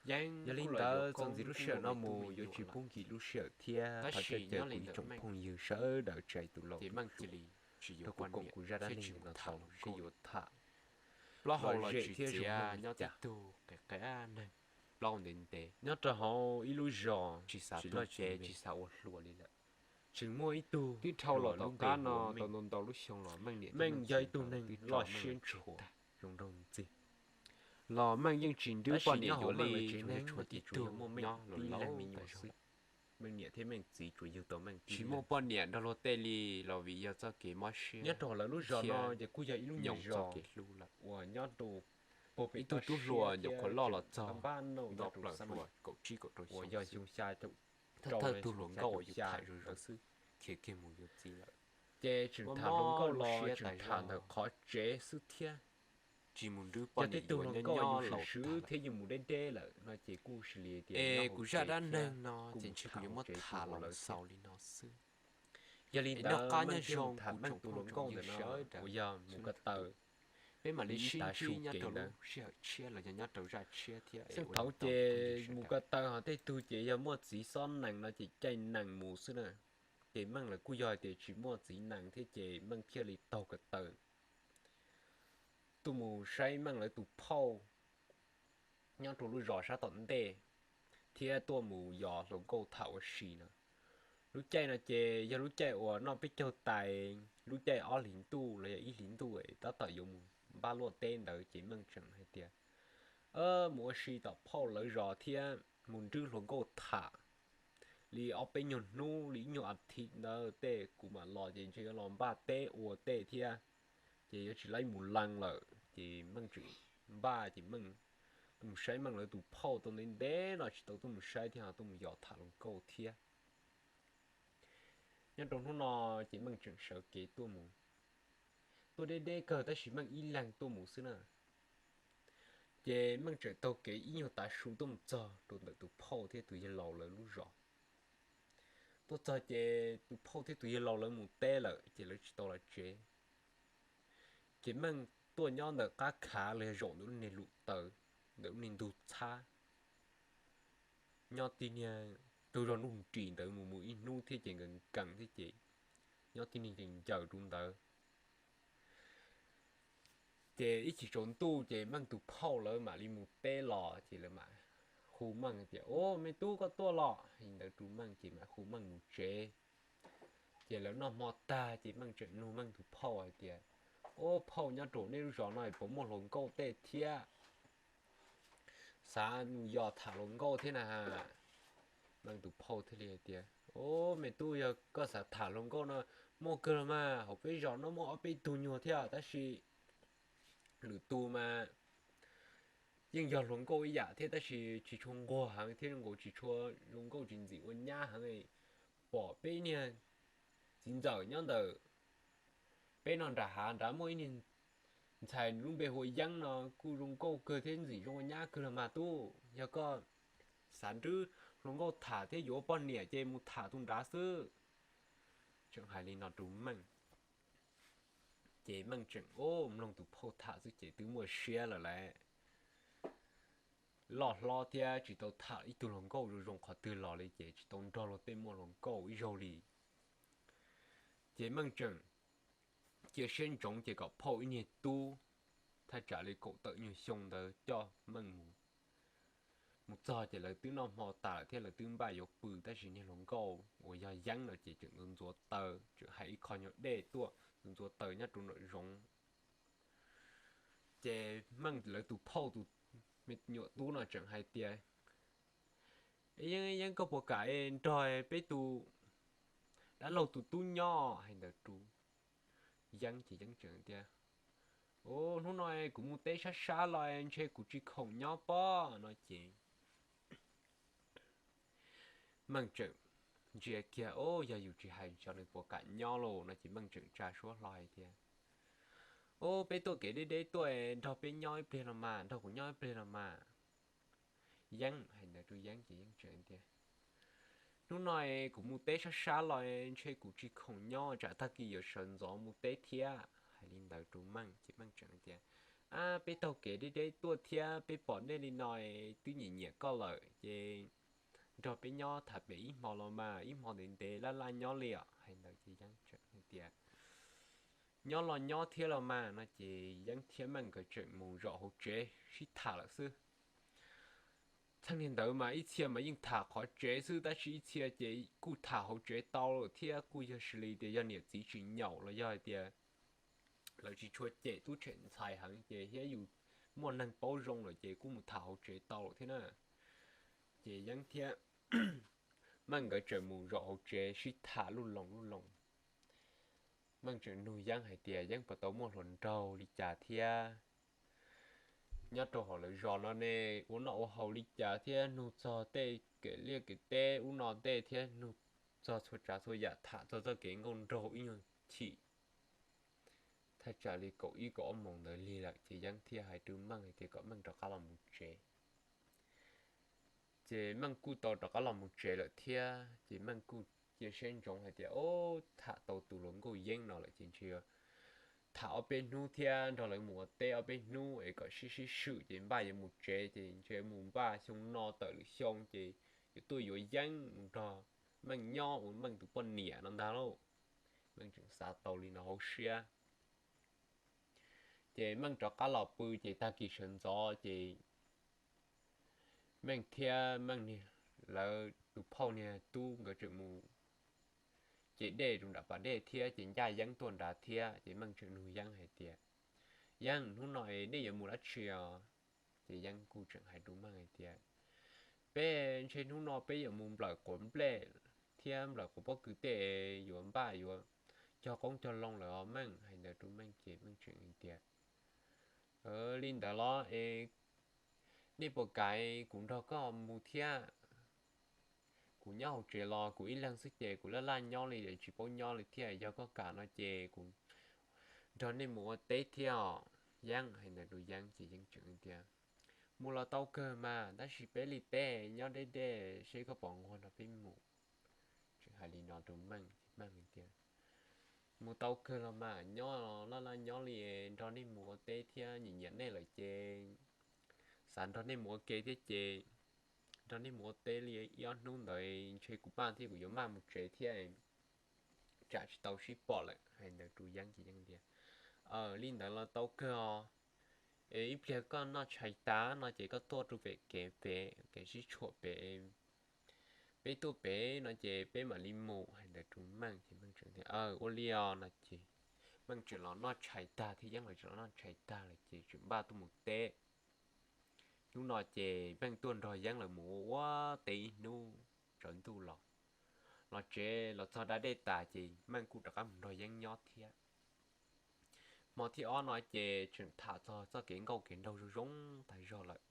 Yog li ntawd txuas ntxiv lub sij hawm no mus yuav tsis pub nkim lub sij hawm thiab thov caw kuv ib tsoom phooj ywg sawv daws tsa tus laus tus tswv rau kuv koom kuv zaj dab neeg no tau sib yuav tham los ze thiab zoo nyob cas. Nyob rau hauv ib lub zos tsis xav tuag tsis xav ua hluas li lawm, tseem muaj ib tug twb dhau los tom qab no tau ntau ntau lub xyoo los Meej yog ib tug neeg loj siab ntshua zoo nraug ntxiag, los Meej yeej tsis nrwb poj niam yuav li, tsuas yog tshuav tib tug nyob laus laus me nyuam xwb. Meej niam thiab Meej txiv tsuas yug tau Meej tsis muaj poj niam nrog luag tej li los vim yog txoj kev mob siab nyob rau lawv lub zos no ces kuj yog ib lub nyuag zos kev hlub lawm uas nyob rau ib tug tub hluas nyuam qhuav loj los txog nto plaws hluas kaum tsib kaum rau xyoo xwb, thawj thawj tug hluas nkauj uas yus tham zoo zoo xwb, khiav kiag mus yuav txiv lawm. Ces tseem tham hluas nkauj los tseem tham ntawm qhov tsev xwb thiab. Tsis mus nrwb poj niam yuav nyob nyob laus swb thiab yus mus deb deb lawm no ces kuj sis li tias es kuv zaj dab neeg no ces ntshe kuv yuav muab tham los xaus li no xwb. Yog li ntawd noj qab nyob zoo kuv tsoom phooj tsoom ywg sawv daws uas yog mus ko taw, peb mam li sib ntsib nyob rau lub sij hawm tshiab los yog nyob rau zaj tshiab thiab. Xeeb thaum ces mus ko taw ho tej tug ces yog muaj txiv xob nees no ces caij nees mus xwb na. Ces Meej lawv kuj yog hais tias tsis muaj txiv nees thiab ces Meej thiaj li taug ko taw tuaj mus saib Meej lawv tus phauj nyob rau lub zos sab tom ntej thiab tuaj mus yos hluas nkauj tham ua si no. Lub caij no ces yog lub caij uas noj peb caug tais, lub caij ob hlis ntuj los yog ib hlis ntuj tab tom yuav mus npaj luaj teb ntawd ces Meej tseem hais tias, mus ua si tom phauj lawv zos thiab mus nrwb hluas nkauj tham li ob peb nyuag hnub li ib nyuag a thiv ntawd tej kuv mam los ces ntshe yuav los npaj teb ua tej thiab. Ces yuav tsis laib mus lees lawm ces Meej tseem npaj ces Meej tuaj mus saib Meej lawv tus phauj tau ntev ntev no tsis tau tuaj mus saib thiab ho tuaj mus yos tham hluas nkauj thiab. Nyob rau hnub no ces Meej tseem sawv kev tuaj mus, tuaj deb deb kawg tab sis Meej ib leeg tuaj mus xwb na. Ces Meej tseem taug kev ib nyuag tav su tuaj mus txog rau ntawm tus phauj thiab tus yawg laus lawv lub zos. Tuaj txog ces tus phauj thiab tus yawg laus lawv mus teb lawm ces lawv tsis tau los tsev. Ces Meej tuaj nyob ntawm qab khav los yog zaum ntawm lub niag lus taws, ntawm lub niag ntug txhab, nyob tib niag tug zog nruj nris ntawd mus mus ib hnub thiab ces nkees nkees thiab ces nyob tib niag ncaws ncaws rau ntawd. Ces ib chim tsaus ntuj ces Meej tus phauj lawv mam li mus teb los ces lawv mam hu Meej tias, Ub, me tub, koj tuaj los? Li ntawd rau Meej ces mam hu Meej mus tsev. Ces lawv noj hmo tag ces Meej tseem nug Meej tus phauj hais tias, Ub, phauj, nyob rau nej lub zos no puas muaj hluas nkauj tej thiab? Xav mus yos tham hluas nkauj thiab na. Meej tus phauj thiaj li hais tias, Ub, me tub, yog koj xav tham hluas nkauj no, muaj kawg los mas, hauv peb zos no muaj ob peb tug nyuag thiab tab sis lwm tus mas yeej yog hluas nkauj ib yam thiab tab sis tsis tshua nquag heev thiab zoo nkaus tsis tshua zoo nkauj, tsis ntxim ua nyab heev. Pom peb niag txiv ntxawm nyob ntawm peb no nram hav nrad muaj ib niag ntxhais lub npe hu ua Yeeb no kuj zoo nkauj kawg thiab ntxim zoo ua nyab kawg los mas tub. Yog koj xav nrwb hluas nkauj tham thiab yuav ua poj niam ces mus tham tus nrad xwb. Tseem hais li no rau Meej, ces Meej tseem mloog tus phauj tham xwb ces twb muaj siab lawm lauj. Loj hlob thiab tsis tau tham ib tug hluas nkauj zoo zoo qhov twg los li ces tsis tau nrog luag tej muaj hluas nkauj ib zaug li. Ces Meej tseem cia siab ntsoov ces kom phauj ib niag tub thaj tsam li kaum tawm nyuag xyoo ntawd coj Meej mus. Mus txog ces lawv twb noj hmo tas lawm thiab lawv twb npaj yuav pw tab sis niag hluas nkauj uas yog Yeeb no ces tseem ntxuav taws, tseem hais ib qho nyuag dej tuaj ntxuav taws nyob rau nram zoov. Ces Meej lawv tus phauj tus me nyuam tub no tseem hais tias, Yeeb, Yeeb, koj puas kam nrog peb tus dab laug tus tub nyob? Hais ntawd rau Yeeb ces Yeeb tseem tias, Ub, hnub no kuv mus teb sab sab los ntshe kuv tsis khoom nyob pob no ces Meej tseem ntsia kiag, Ub, yog yus tsis hais xyov nws puas kam nyob lauj no ces Meej tseem tsa suab hlo hais tias, Ub, peb tuaj kev deb deb tuaj, nrog peb nyob ib pliag los mas, nrog kuv nyob ib pliag los mas. Yeeb, hais ntawd rau Yeeb ces Yeeb tseem tias, Hnub no kuv mus teb sab sab los ntshe kuv tsis khoom nyob, tsam tag kis yuav sawv ntxov mus teb thiab. Hais li ntawd rau Meej ces Meej tseem tias, Ab, peb taug kev deb deb tuaj thiab peb pom nej li no twb nyiam nyiam koj lawm ces nrog peb nyob tham pem ib hmo los mas, ib hmo ntev ntev laj laj nyob li os. Hais ntawd ces Yeeb tseem tias, Nyob los nyob thiab los mas no ces Yeeb thiab Meej nkawd tseem mus zaum hauv tsev sib tham lawm xwb. Txheej niag ntawd mas ib txhia mas yeej tham qhov tsev xwb tab sis ib txhia ces kuj tham hauv tsev tau lawm thiab, kuj yog xws li tias yog niam txiv tsis nyaum los yog hais tias lawv tsis tshua cem tub tshem ntxhais heev ces thiab yus muaj neeg paub zoo lawm ces kuj mus tham hauv tsev tau lawm thiab na. Ces Yeeb thiab Meej nkawd tseem mus zaum hauv tsev sib tham luj loos luj loos. Meej tseem nug Yeeb hais tias, Yeeb, puas tau muaj hluas nraug li cas thiab? Nyob rau hauv lawv zos no ne, ua noj ua haus li cas thiab? Nug txog tej kev liaj kev teb ub no tej thiab nug txog txhua tsav txhua yam, tham txog txoj kev nkauj nraug ib nyuag chim thaj tsam li kaum ib kaum ob moos ntawd lig lawm ces Yeeb thiaj hais rau Meej hais tias kom Meej rov qab los mus tsev. Ces Meej kuj tau rov qab los mus tsev lawm thiab ces Meej kuj cia siab ntsoov hais tias, Ub, tham tau tus hluas nkauj Yeeb no lawm ces ntshe yuav tham ob peb hnub thiab nrog lawv mus ua teb ob peb hnub es kom sib sib swm ces npaj yuav mus tsev ces ntshe mus npaj xyoo no tawm lwm xyoo ces yuav tuaj yuav Yeeb mus nrog Meej nyob ua Meej tus poj niam no ntag lauj. Meej tseem xav tau li no hauv siab. Ces Meej rov qab los pw ces tag kis sawv ntxov ces Meej thiab Meej niag, lawv tus phauj niag tub nkawd tseem mus ce dej rau nram pas dej thiab ces ncaj Yeeb tuaj nrad thiab ces Meej tseem nug Yeeb hais tias, Yeeb, hnub no nej yuav mus dab tsi os? Ces Yeeb kuj tseem hais rau Meej hais tias, Peb ntshe hnub no peb yuav mus nplawm quav nplej thiab nplawm quav pob kws tej, yuav npaj yuav cog qoob cog loo lawm os Meej. Hais ntawd rau Meej ces Meej tseem hais tias, Li ntawd los es nej puas kam kuv nrog koj mus thiab? Kuv nyob hauv tsev los kuv ib leeg xwb ces kuv laj laj nyob li es tsis paub nyob li thiab. Yog koj kam no ces kuv nrog nej mus ua teb thiab os Yeeb. Hais ntawd rau Yeeb ces Yeeb tseem tias, Mus los tau kawg mas, tab sis peb li teb nyob deb deb, seb koj puas nquag nrog peb mus. Tseem hais li no rau Meej ces Meej tias, Mus tau kawg los mas, nyob laj laj nyob li, nrog nej mus ua teb thiab nyiam nyiam nej lawm ces xav nrog nej mus ua ke thiab ces nrog nej mus ua teb li ib ob hnub ntawd ntshe kuv maj thiab kuv yuav maj mus tsev thiab, tsam tsis tau sib pom lawm. Hais ntawd rau Yeeb ces Yeeb tias, Li ntawd los tau kawg os. Es ib pliag koj noj tshais tag no ces koj tuaj rau pem kev pem, kev sib tshuam pem, peb tuaj pem no ces peb mam li mus. Hais ntawd rau Meej ces Meej tseem tias, Ua li os. No ces Meej tseem los noj tshais tag thiab Yeeb los tseem los noj tshais tag lawm ces tseem npaj tuaj mus teb. Hnub no ces Meej tuaj nrog Yeeb lawv mus ua ua teb ib hnub tsaus ntuj los, los tsev los txog da dej tas ces Meej kuj rov qab mus nrog Yeeb nyob thiab. Hmo thib ob no ces tseem tham txog txoj kev nkauj kev nraug zoo zoo tag zog lawm,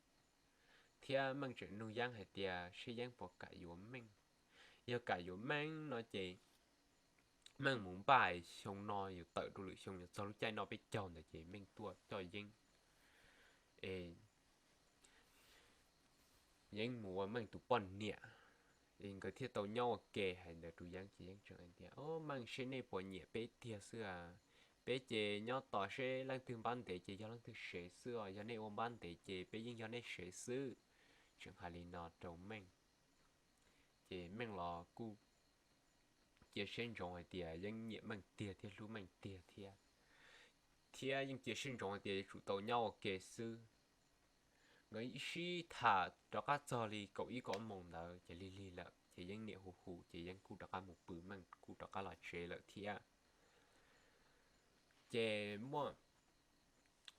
thiab Meej tseem nug Yeeb hais tias seb Yeeb puas kam yuav Meej. Yog kam yuav Meej no ces Meej mus npaj xyoo no yuav tawm rau lwm xyoo, yuav txog lub caij noj peb caug ntawd ces Meej tuaj coj Yeeb, es Yeeb mus ua Meej tus poj niam, es nkawd thiaj tau nyob ua ke. Hais ntawd rau Yeeb ces Yeeb tseem hais tias, Meej, seb nej puas nyiam peb tiag xwb a. Peb ces nyob tos seb leej twg npab ntev ces yog leej twg sev xwb os, yog nej ua npab ntev ces peb yeej yog nej sev xwb. Tseem hais li no rau Meej, ces Meej los kuj cia siab ntsoov hais tias Yeeb nyiam Meej tiag thiab hlub Meej tiag thiab, thiab yeej cia siab ntsoov hais tias yuav tsum tau nyob ua ke xwb. Nkawd sib tham rov qab txog li kaum ib kaum ob moos ntawd ces lig lig lawm ces Yeeb niam hu hu ces Yeeb kuj rov qab mus pw, Meej kuj rov qab los tsev lawm thiab. Ces muaj,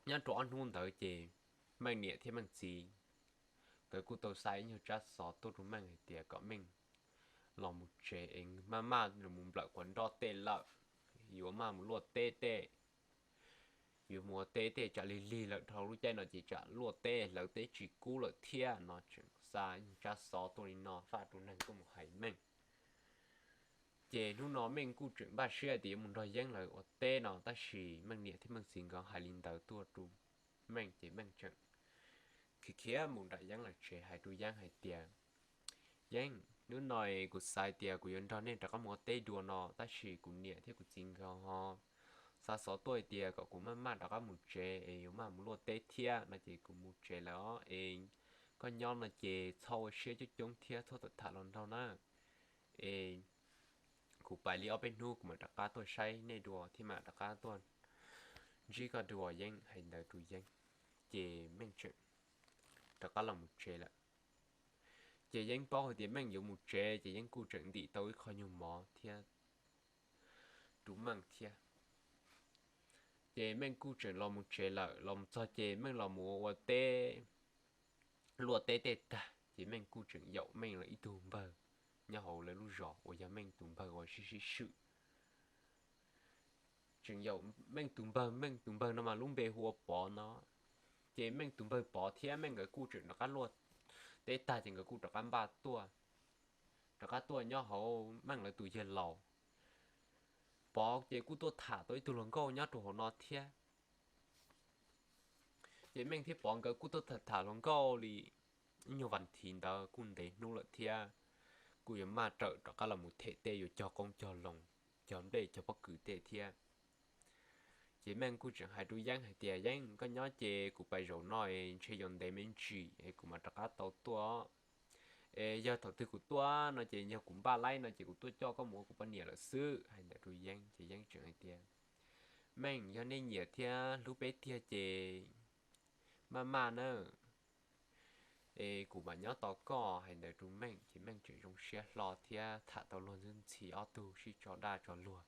nyob rau ob hnub ntawd ces Meej niam thiab Meej txiv nkawd kuj tau xa ib nyuag tsab xov tuaj rau Meej hais tias kom Meej los mus tsev es maj maj los mus nplawm quav nroj tej lawm, yuav maj mus luaj teb tej, yuav mus ua teb tej, tsam lig lig lawm dhau lub caij no ces tsam luaj teb hlawv teb tsis kub lawm thiab no. Tseem xa ib nyuag tsab xov tuaj li no faj rau neeg tuaj mus hais Meej. Ces hnub no Meej kuj tseem npaj siab tias yuav mus nrog Yeeb lawv ua teb no, tab sis Meej niam thiab Meej txiv nkawd hais li ntawd tuaj rau Meej ces Meej tseem khiav khiav mus nram Yeeb lawv tsev hais rau Yeeb hais tias, Yeeb, hnub no kuv xav tias kuv yuav nrog nej rov qab mus ua teb dua no, tab sis kuv niam thiab kuv txiv nkawd ho xa xov tuaj hais tias kom kuv maj maj rov qab mus tsev es yuav maj mus luaj teb thiab no ces kuv mus tsev lawm os. Es koj nyob no ces txhob ua siab coob coob thiab txhob tham tham hluas nraug na. Es kuv pais li ob peb hnub kuv mam rov qab tuaj saib nej dua thiab mam rov qab tuaj ntsib koj dua Yeeb. Hais ntawd rau Yeeb ces Meej tseem rov qab los mus tsev lawm. Ces Yeeb paub hais tias Meej yuav mus tsev ces Yeeb kuj tseem ntim tau ib qho nyuag mov thiab rau Meej thiab. Ces Meej kuj tseem los mus tsev lawm, los mus txog ces Meej los mus ua teb, luaj teb tej tag ces Meej kuj tseem yaum Meej lawv ib tug npawg nyob hauv lawv lub zos uas yog Meej tus npawg uas sib sib swm. Tseem yaum Meej tus npawg, Meej tus npawg no mas lub npe hu ua Pov no. Ces Meej tus npawg Pov thiab Meej nkawd kuj tseem rov qab luaj teb tag ces nkawd kuj rov qab npaj tuaj, rov qab tuaj nyob hauv Meej lawv tus yawg laus. Pov ces kuj tuaj tham tau ib tug hluas nkauj nyob rau hauv no thiab. Ces Meej thiab Pov nkawd kuj tuaj tham tham hluas nkauj li ib nyuag vas thiv ntawd kuj ntev hnub lawm thiab, kuj yuav maj rawm rov qab los mus them tej yuav cog qoob cog loo, cog nplej cog pob kws tej thiab. Ces Meej kuj tseem hais rau Yeeb hais tias, Yeeb, koj nyob ces kuv pais zaum no ntshe yuav ntev me ntsis es kuv mam rov qab tau tuaj. Es yog thaum twg kuv tuaj no ces yog kuv npaj laib no ces kuv tuaj coj koj mus ua kuv poj niam lawm xwb. Hais ntawd rau Yeeb ces Yeeb tseem hais tias, Meej, yog nej nyiam thiab hlub peb tiag ces maj maj nawb. es kuv mam nyob tos koj. Hais ntawd rau Meej ces Meej tseem zoo siab hlo thiab tham tau luag ntxhi ob tug sib tso dag tso luag.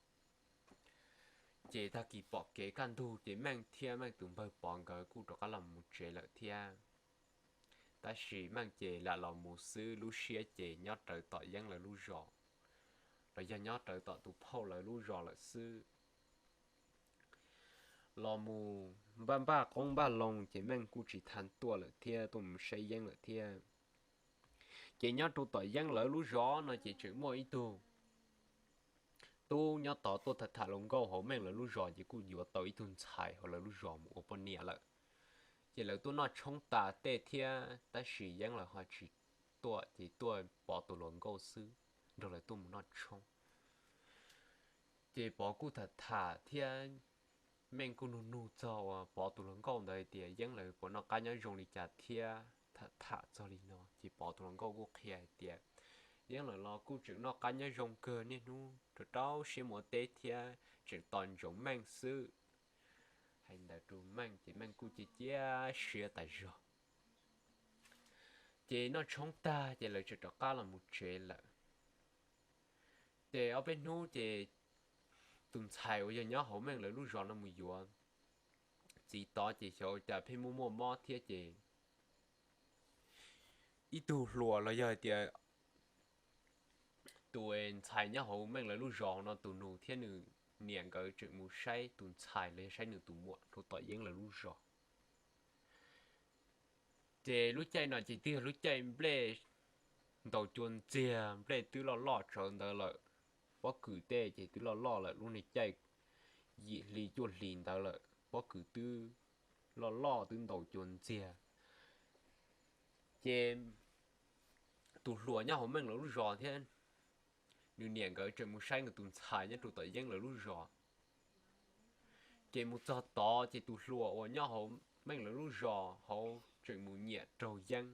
Ces tag kis pom kev kaj ntug ces Meej thiab Meej tus npawg Pov nkawd kuj rov qab los mus tsev lawm thiab. Tab sis Meej ces lam los mus xwb, lub siab ces nyob rawv tom Yeeb lawv lub zos, los yog nyob rawv tom tus phauj lawv lub zos lawm xwb. Los mus npaj npaj qoob npaj loo ces Meej kuj tsis tham tuaj lawm thiab, tuaj mus saib Yeeb lawm thiab. Ces nyob rau tom Yeeb lawv lub zos no ces tseem muaj ib tug tub nyob tod tuaj tham tham luag nkauj hauv Meej lawv lub zos ces kuj yuav tau ib tug ntxhais hauv lawv lub zos mus ua poj niam lawm. Ces lawv tuaj noj tshoob tas tej thiab, tab sis Yeeb lawv ho tsis tuaj, ces tuaj Pov tus hluas nkauj xwb nrog lawv tuaj mus noj tshoob. Ces Pov kuj tham tham thiab, Meej kuj nug nug txog uas Pov tus hluas nkauj ntawd hais tias Yeeb lawv puas noj qab nyob zoo li cas thiab, tham tham txog li no ces Pov tus hluas nkauj kuj qhia hais tias Yeeb lawv los kuj tseem noj qab nyob zoo kawg, niaj hnub rau rau siab mus ua teb thiab tseem tos ntsoov Meej xwb. Hais ntawd rau Meej ces Meej kuj cia cia siab tas zog. Ces noj tshoob tag ces lawv tseem rov qab los mus tsev lawm. Ces ob peb hnub ces tus ntxhais uas yog nyob hauv Meej lawv lub zos no mus yuav txiv tod ces xyov cas pheej muaj muaj mob thiab ces ib tug hluas los yog hais tias tus ntxhais nyob hauv Meej lawv lub zos no tus nus thiab nws niam nkawd tseem mus saib tus ntxhais los yog saib nws tus muam rau tom Yeeb lawv lub zos. Ces lub caij no ces twb yog lub caij nplej ntaus cua ntxiag, nplej twb loj loj tsawv ntawd lawm, pob kws tej ces twb loj loj lawm, lub niag caij yim hli cuaj hlis ntawd lawm, pob kws twb loj loj twb ntaus cua ntxiag. Ces tus hluas nyob hauv Meej lawv lub zos thiab nws niam nkawd tseem mus saib nkawd tus ntxhais nyob rau tom Yeeb lawv lub zos. Ces mus txog tod ces tus hluas uas nyob hauv Meej lawv lub zos hauv tseem mus nyiam raug Yeeb.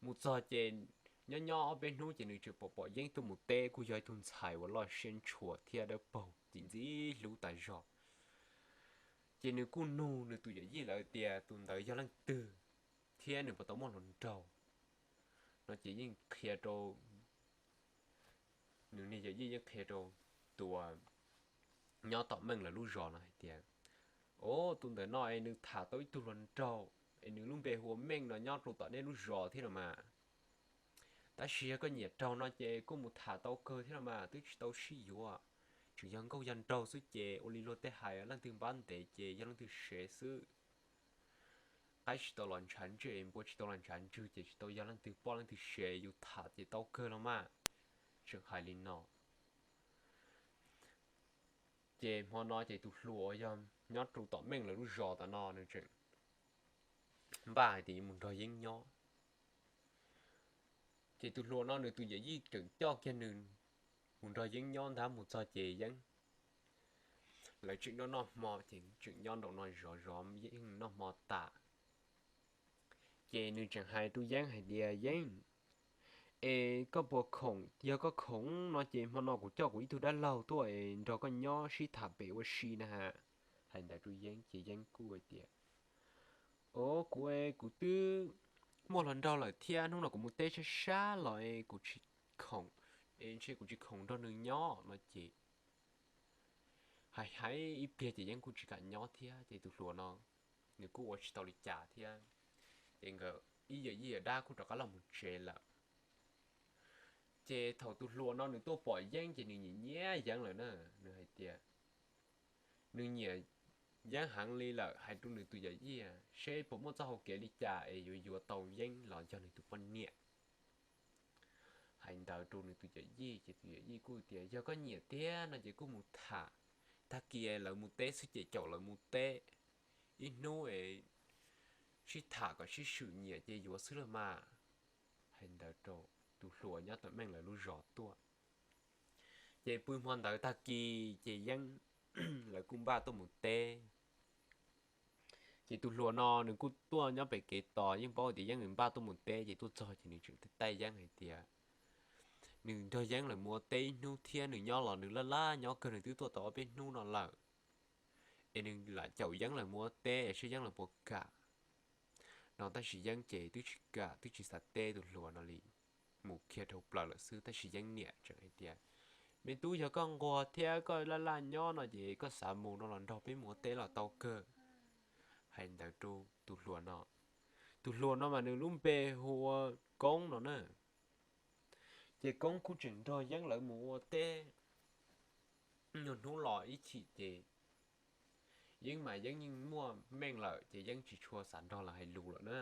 Mus txog ces nyob nyob ob peb hnub ces nws tseem pom pom Yeeb tuaj mus teb, kuj yog ib tug ntxhais uas loj siab ntshua thiab dawb paug txim ntxim hlub tas zog. Ces nws kuj nug nws tus yawm yij lawv tias tus ntawd yog leej twg thiab nws puas tau muaj hluas nraug no ces yeej qhia rau, nws niag yawm yij yeej qhia rau tus nyob tom Meej lawv lub zos no hais tias, o, tus ntawm no es nws tham tau ib tug hluas nraug es nws lub npe hu ua Meej no nyob rau tom nej lub zos thiab los mas. Tab sis yog koj nyiam raug no ces kuj mus tham tau kawg thiab los mas, twb tsis tau sib yuav. Tseem yog nkauj yog nraug xwb ces ua li luag tej hais, leej twg npab ntev ces yog leej twg sev xwb. Qaib tsis tau los ntshav ntsej, npua tsis tau los ntshav ntswg ces tsis tau yog leej twg poj leej twg sev, yus tham ces tau kawg los mas. Tseem hais li no. Ces hmo no ces tus hluas uas yog nyob rau tom Meej lawv lub zos tom no nws tseem npaj hais tias yuav mus nrog Yeeb nyob. Ces tus hluas no nws tus yawm yij tseem coj kiag nws mus nrog Yeeb nyob ntag. Mus txog ces Yeeb lawv tseem noj noj hmo, ces tseem nyob nraum no zov zov Yeeb noj hmo tas. Ces nws tseem hais rau Yeeb hais tias, Yeeb, es koj puas khoom? Yog koj khoom no ces hmo no kuv coj kuv ib tug dab laug tuaj es nrog koj nyob sib tham pem ua si na ha. Hais ntawd rau Yeeb ces Yeeb kuj hais tias, O, kuv, kuv twb muaj hluas nraug lawm thiab, hnub no kuv mus teb sab sab los es kuv tsis khoom, es ntshe kuv tsis khoom nrog nws nyob no ces hais hais ib pliag ces Yeeb kuj tsis kam nyob thiab. Ces tus hluas no nws kuj ua tsis tau li cas thiab, ces nkawd ib yawm yij yawm dab kuj rov qab los mus tsev lawm. Ces thaum tus hluas no nws tuaj pom Yeeb ces nws nyiam nyiam Yeeb lawm na. Nws hais tias nws nyiam Yeeb heev li lawm, hais rau nws tus yawm yij seb puas muaj txoj hau kev li cas es yuav yuav tau Yeeb los yog nws tus poj niam. Hais ntawd rau nws tus yawm yij ces tus yawm yij kuj tias, Yog koj nyiam tiag no ces kuj mus tham, tag kis lawv mus teb xwb ces caum lawv mus teb ib hnub es sib tham kom sib swm nyiam ces yuav xwb los mas. Hais ntawd rau tus hluas nyob tom Meej lawv lub zos tuaj. Ces pw hmo ntawd tag kis ces Yeeb lawv kuj npaj tuaj mus teb. Ces tus hluas no nws kuj tuaj nyob pem kev tos, yeej paub tias Yeeb nws npaj tuaj mus teb, ces tuaj txog ces nws tseem taij Yeeb hais tias nws nrog Yeeb lawv mus ua teb ib hnub thiab, nws nyob los nws laj laj nyob kawg, nws twb tuaj tau ob peb hnub no lawm, es nws lam caum Yeeb lawv mus ua teb es seb Yeeb lawv puas kam. no tab sis Yeeb ces twb tsis kam twb tsis xav teb tus hluas no li, mus kiag dhau plaws lawm xwb. Tab sis Yeeb niam tseem hais tias, me tub, yog koj nquag thiab koj laj laj nyob no ces koj xav mus no los nrog peb mus ua teb los tau kawg. Hais ntawd rau tus hluas no, tus hluas no mas nws lub npe hu ua Koob no na. Ces Koob kuj tseem nrog Yeeb lawv mus ua teb, nyuag hnub los ib chim ces Yeeb mas Yeeb yeej muaj meej lawm ces Yeeb tsis tshua xav nrog lawv hais lus lawm na.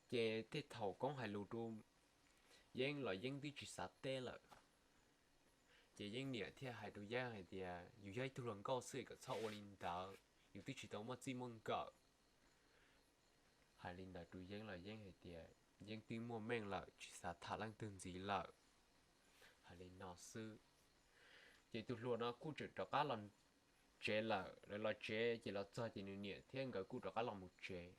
Ces tej thaum Koob hais lus rau Yeeb los Yeeb twb tsis xav teb lawm. Ces Yeeb niam thiaj hais rau Yeeb hais tias, yus yog ib tug hluas nkauj xwb kom txhob ua li ntawd, yus twb tsis tau muaj txij muaj nkawm. Hais li ntawd rau Yeeb los Yeeb hais tias Yeeb twb muaj meej lawm tsis xav tham leej twg ntxiv lawm. Hais li no xwb, ces tus hluas no kuj tseem rov qab los tsev lawm. Lawv los tsev ces los txog ces nws niam thiab nkawd kuj rov qab los mus tsev.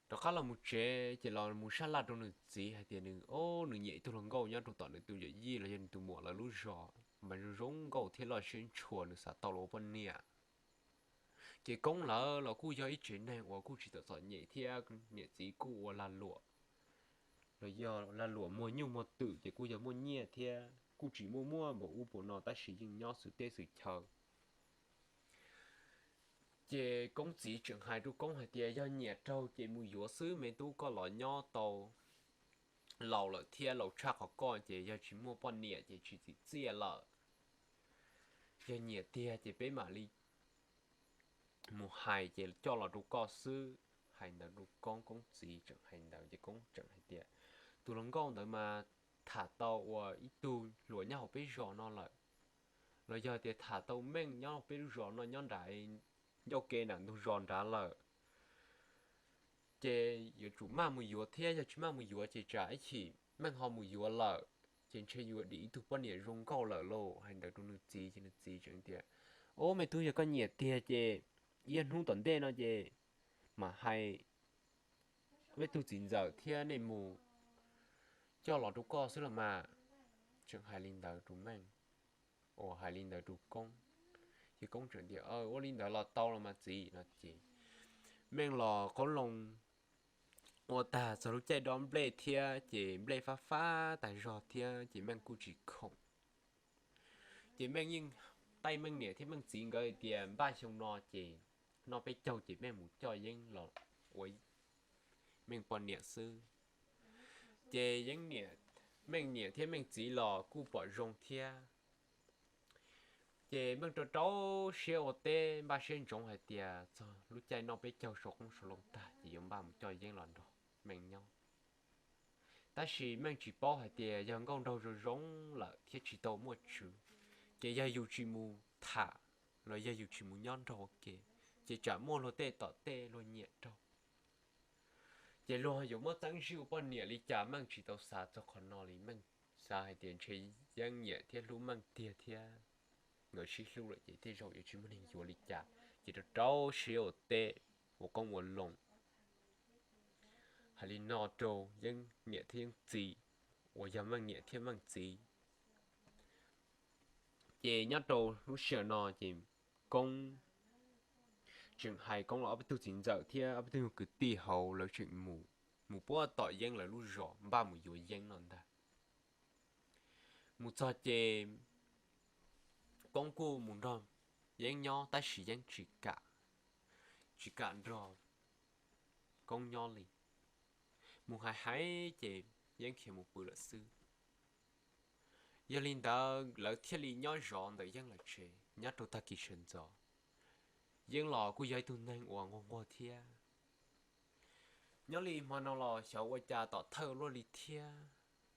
Rov qab los mus tsev ces los mus sab laj rau nws txiv hais tias nws, o, nws nyiam ib tug hluas nkauj nyob rau tom nws tus yawm yij los yog nws tus muam lawv lub zos mas zoo zoo nkauj thiab loj siab ntshua, nws xav tau los ua poj niam. Ces Koob lawv los kuj yog ib tsev neeg uas kuj tsis tau txom nyem thiab niam txiv kuj ua lag luam, los yog lag luam muag nyuj muag twm ces kuj yog muaj nyiaj thiab kuj tsis muaj muaj npaum ub npaum no tab sis yeej nyob xwm teb xwm chaw. Ces Koob txiv tseem hais rau Koob hais tias yog nyiam raug ces mus yuav xwb me tub, koj los nyob tau laus lawm thiab laus tshaj qhov koj ces yog tsis muaj poj niam ces tsis txim txiaj lawm. Yog nyiam tiag ces peb mam li mus hais ces coj los rau koj xwb. Hais ntawd rau Koob, Koob txiv tseem hais ntawd ces Koob tseem hais tias tus hluas nkauj ntawd mas tham tau ua ib tug hluas nyob hauv peb zos no lawm, los yog tias tham tau meej nyob peb lub zos no nyob nram ncauj ke nram ntug zos nrad lawm. Ces yuav tsum maj mus yuav thiab, yog tsis maj mus yuav ces tsam ib chim meej ho mus yuav lawm ces ntshe yuav dim ib tug poj niam zoo nkauj lawm lauj. Hais ntawd rau nws txiv ces nws txiv tseem tias, o me tub, yog koj nyiam tiag ces ib hnub tom ntej no ces mam hais peb tug txiv ntxawm thiab nej mus coj los rau koj xwb los mas. Tseem hais li ntawd rau meej, uas hais li ntawd rau Koob, ces Koob tseem tias, ua li ntawd los tau los mas txiv no ces meej los qoob loo ua tag txog lub caij dob nplej thiab ces nplej fab fab tag zog thiab ces meej kuj tsis khoom. Ces meej yeej taij meej niam thiab meej txiv nkawd hais tias npaj xyoo no ces noj peb caug ces meej mus coj Yeeb los ua meej poj niam xwb. Ces Yeeb niam, meej niam thiab meej txiv los kuj pom zoo thiab. Ces meej rau rau siab ua teb npaj siab ntsoov hais tias txog lub caij noj peb caug sau qoob sau loo tag ces yuav npaj mus coj Yeeb los nrog meej nyob. Tab sis meej tsis paub hais tias yog nkauj nraug zoo zoo lawm thiab tsis tau muaj tswv, ces yog yus tsis mus tham los yog yus tsis mus nyob nrog ua ke, ces tsam muaj luag tej tom tej luag nyiam raug, ces luag yuav muab txeeb zij ua poj niam li cas meej tsis tau xav txog qhov no li. Meej xav hais tias ntshe Yeeb nyiam thiab hlub meej tiag thiab, nkawd sib hlub lawm ces tej zaum yuav tsis muaj neeg yuav li cas. Ces rau rau siab ua teb ua qoob ua loo hais li no rau Yeeb niam thiab Yeeb txiv, uas yog meej niam thiab meej txiv. Ces nyob rau lub sij hawm no ces Koob tseem hais Koob los ob peb tug txiv ntxawm thiab ob peb tug kwv tij hauv lawv tseem mus, mus puag tom Yeeb lawv lub zos npaj mus yuav Yeeb no ntag. Mus txog ces Koob kuj mus nrog Yeeb nyob tab sis Yeeb tsis kam, tsis kam nrog Koob nyob li. Mus hais hais ces Yeeb khiav mus pw lawm xwb. Yog li ntawd lawv thiaj li nyob zov ntawm Yeeb lawv tsev nyob rau tag kis sawv ntxov. Yeeb los kuj yog ib tug neeg uas nquag nquag thiab. Nyob li hmo no los xyov ua cas tom thawj luaj li thiab,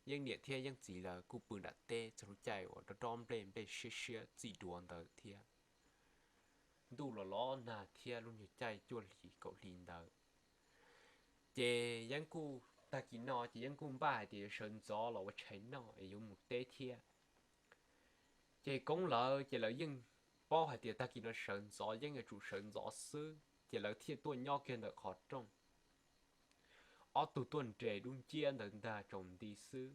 Yeeb niam thiab Yeeb txiv lawv kuj pw nram teb txog lub caij uas dob dob nplej nplej siab siab txij duav ntawd thiab. Ntuj los los nag thiab lub nyuag caij cuaj hlis kaum hli ntawd. Ces Yeeb kuj, tag kis no ces Yeeb kuj npaj hais tias yuav sawv ntxov los ua tshais noj es yuav mus teb thiab. Ces Koob lawv ces lawv yeej paub hais tias tag kis no sawv ntxov Yeeb yuav tsum sawv ntxov xwb ces lawv thiaj tuaj nyob kiag ntawm qhov rooj. Ob tug tuaj nres dub nciab ntawd ntag tsaus nti xwb.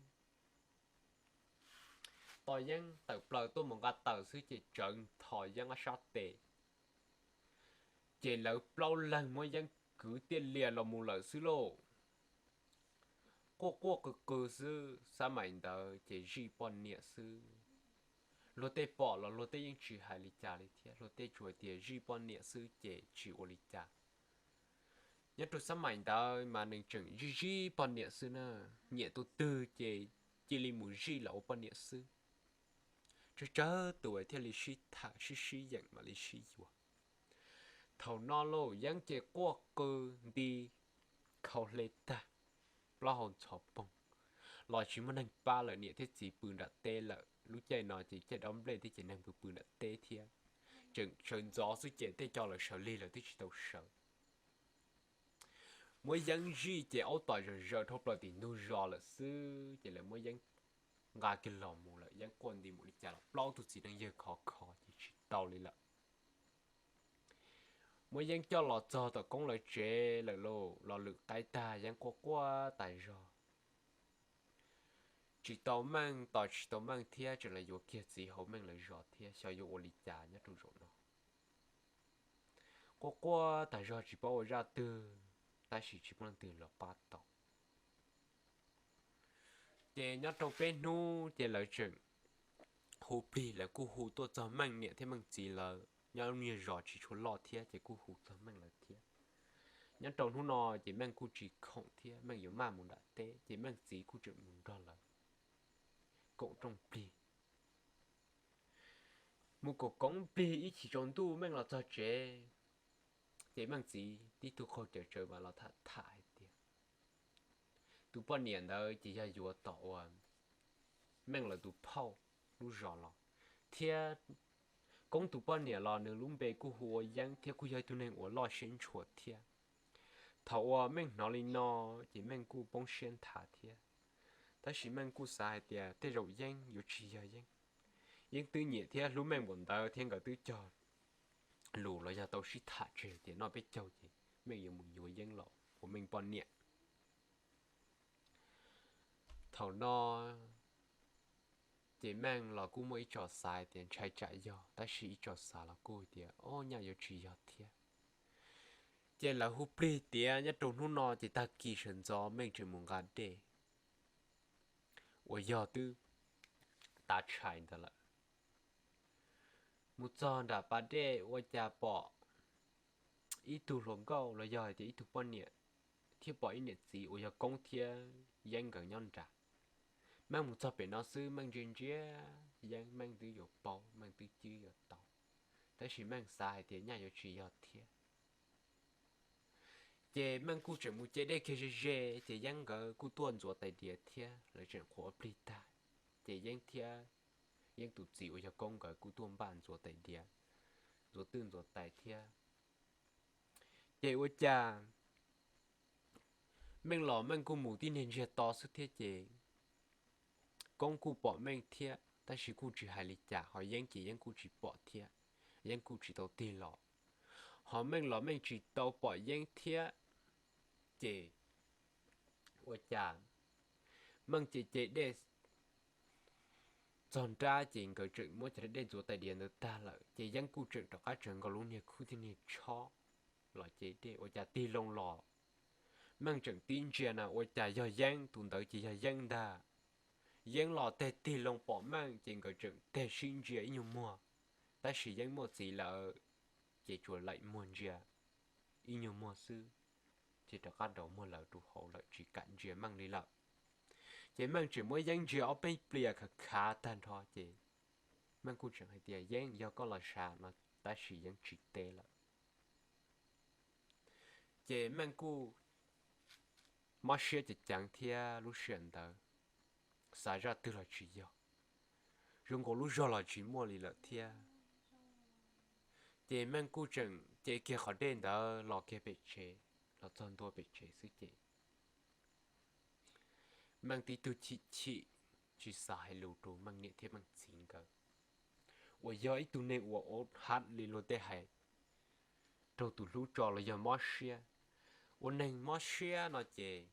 Tos Yeeb tawm plaws tuaj mus nqa taws xwb ces tsawv nthos Yeeb ob sab tes. Ces lawv plaub leeg muab Yeeb kwv tiaj lias los mus lawm xwb lauj. Quaj quaj qw qw xwb, xab maim ntawd ces zij poj niam xwb. Luag tej pom los luag tej yeej tsis hais li cas li thiab, luag tej tsuas tias zij poj niam xwb ces tsis ua li cas. Nyob rau xab maim ntawd mas nws tseem zij zij poj niam xwb na, nyiam tus twg ces cia li mus zij los ua poj niam xwb. Tsawg tsawg tus thiaj li sib tham sib sib yeem mam li sib yuav. Thaum no lauj, Yeeb ces quaj qw nti khau hle tag, plaub hau ntxhov poog, los tsis muaj neeg pab lawm, niam thiab txiv pw nram teb lawm. Lub caij no ces caij dob nplej thiab ces neeg pw pw nram teb thiab. Tseem sawv ntxov xwb ces tej co lawv sawv lig lawv twb tsis tau sawv. Muab Yeeb zij ces aub tom zom zaws dhau plaws tim ntug zos lawm xwb ces lawv muab Yeeb nqa kiag los mus lawm. Yeeb quaj nti mus li cas los plaub tug txiv neej yawg khov kho ces tsis tau li lawm. Muab Yeeb coj los txog tom Koob lawv tsev lawm lauj, los lwm qaib tag Yeeb quaj quaj tas zog. Tsis tau meej, tos tsis tau meej thiab tseem los yuav kiag txiv hauv Meej lawv zos thiab, xyov yuav ua li cas nyob rau zaum no. Quaj quaj tas zog tsis paub ua zaj twg, tab sis tsis muaj leej twg los pab tau. Ces nyob rau peb hnub ces lawv tseem hu plig, lawv kuj hu tuaj txog Meej niam thiab Meej txiv lawv nyob lub niag zos tsis tshua loj thiab ces kuj hu txog Meej lawv thiab. Nyob rau hnub no ces Meej kuj tsis khoom thiab, Meej yuav maj mus nram teb ces Meej txiv kuj tseem mus nrog lawv koom rooj plig. Mus koom koom plig ib chim tsaus ntuj Meej los txog tsev, ces Meej txiv tib tug qaug cawv tsawv mas los tham tham hais tias tus poj niam ntawd ces yog yuav tom uas Meej lawv tus phauj lub zos los, thiab Koob tus poj niam los nws lub npe kuj hu ua Yeeb thiab kuj yog ib tug neeg uas loj siab ntshua thiab. Thaum uas Meej hnov li no ces Meej kuj poob siab nthav thiab, tab sis Meej kuj xav hais tias tej zaum Yeeb yuav tsis yog Yeeb. Yeeb twb nyiam thiab hlub Meej npaum ntawd thiab nkawd twb cog lus los yog tau sib tham tseg tias noj peb caug ces Meej yuav mus yuav Yeeb los ua Meej poj niam. Thaum no ces Meej los kuj muaj ib tso xav tias ntshai tsam yog, tab sis ib tso xav los kuj tias o nyaj yuav tsis yog thiab. Ces lawv hu plig tiav nyob rau hnub no ces tag kis sawv ntxov Meej tseem mus nqa dej uas yog twb tav tshais ntawd lawm. Mus txog nram pas dej ua cas pom ib tug hluas nkauj los yog hais tias ib tug poj niam thiab pom ib niam txiv uas yog Koob thiab Yeeb nkawd nyob nrad. Meej mus txog pem no xwb Meej ntsia ntsia Yeeb, Meej twb yuav paub, Meej twb cwb yuav tau, tab sis Meej xav hais tias nyaj yuav tsis yog thiab. Ces Meej kuj tseem mus ce dej kiag ze ze ces Yeeb nkawd kuj tuaj ntxuav tais diav thiab, lawv tseem qhuav ua plig tag, ces Yeeb thiab Yeeb tus txiv uas yog Koob nkawd kuj tuaj npaj ntxuav tais diav, ntxuav twj ntxuav tais thiab. Ces ua cas Meej los Meej kuj mus tib niag ntsiag to xwb thiab ces Koob kuj pom Meej thiab tab sis kuj tsis hais li cas, ho Yeeb ces Yeeb kuj tsis pom thiab, Yeeb kuj tsis tau tig los. Ho Meej los Meej tsis tau pom Yeeb thiab, ces ua cas Meej ce ce dej txog nrab ces nkawd tseem muab cov dej ntxuav tais diav ntawd tag lawm ces Yeeb kuj tseem rov qab tsawv nkaus lub niag khub thiab niag tshob los ce dej, ua cas tig loo los Meej tseem tib ntsia na ua cas yog Yeeb, tus ntawd ces yog Yeeb ntag. Yeeb los teg tig loo pom Meej ces nkawd tseem teg sib ntsia ib nyuag muag, tab sis Yeeb muaj txiv lawm ces tsuas laim muag ntsia ib nyuag muag xwb, ces rov qab rau muag lawv rau hauv lawm tsis kam ntsia Meej li lawm. Ces Meej tseem muab Yeeb ntsia ob peb pliag khav khav tag nrho ces Meej kuj tseem hais tias Yeeb, yog koj los sav no, tab sis Yeeb tsis teb lawm. Ces Meej kuj mob siab ceev ceev thiab lub sij hawm ntawd xav zaj twg los tsis yog, zoo nkaus lub zog los tsis muaj li lawm thiab. Ces Meej kuj tseem ce kiag qhov dej ntawd los kiag pem tsev, los txog ntua pem tsev xwb ces Meej tib tug chim chim tsis xav hais lus rau Meej niam thiab Meej txiv nkawd, uas yog ib tug neeg uas ua hav li luag tej hais, raug tus hlub tso los yog mob siab. Ua neeg mob siab no ces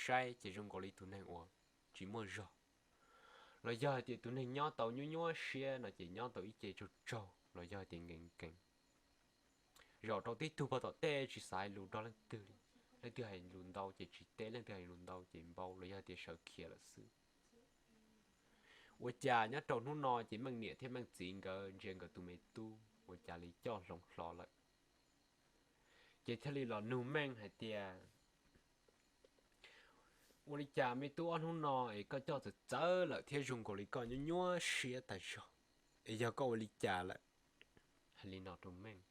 saib ces zoo nkaus li tus neeg uas tsis muaj zog, los yog hais tias tus neeg nyob tau nyuaj nyuaj siab no ces nyob tau ib ce tsaug tsaug los yog hais tias nkees nkees. zaum rau tib tug pog tom tej tsis xav hais lus nrog leej twg li. Leej twg hais lus ntau ces tsis teb, leej twg hais lus ntau ces npau los yog tias sawv khiav lawm xwb. Ua cas nyob rau hnub no ces Meej niam thiab Meej txiv nkawd ntsia nkawd tus me tub ua cas li coj hloov hlo lawm. Ces thiaj li los nug Meej hais tias, ua li cas me tub ob hnub no es koj coj txawv txawv lawm thiab zoo nkaus li koj nyuaj nyuaj siab tas zog, es yog koj ua li cas lawm? Hais li no rau Meej.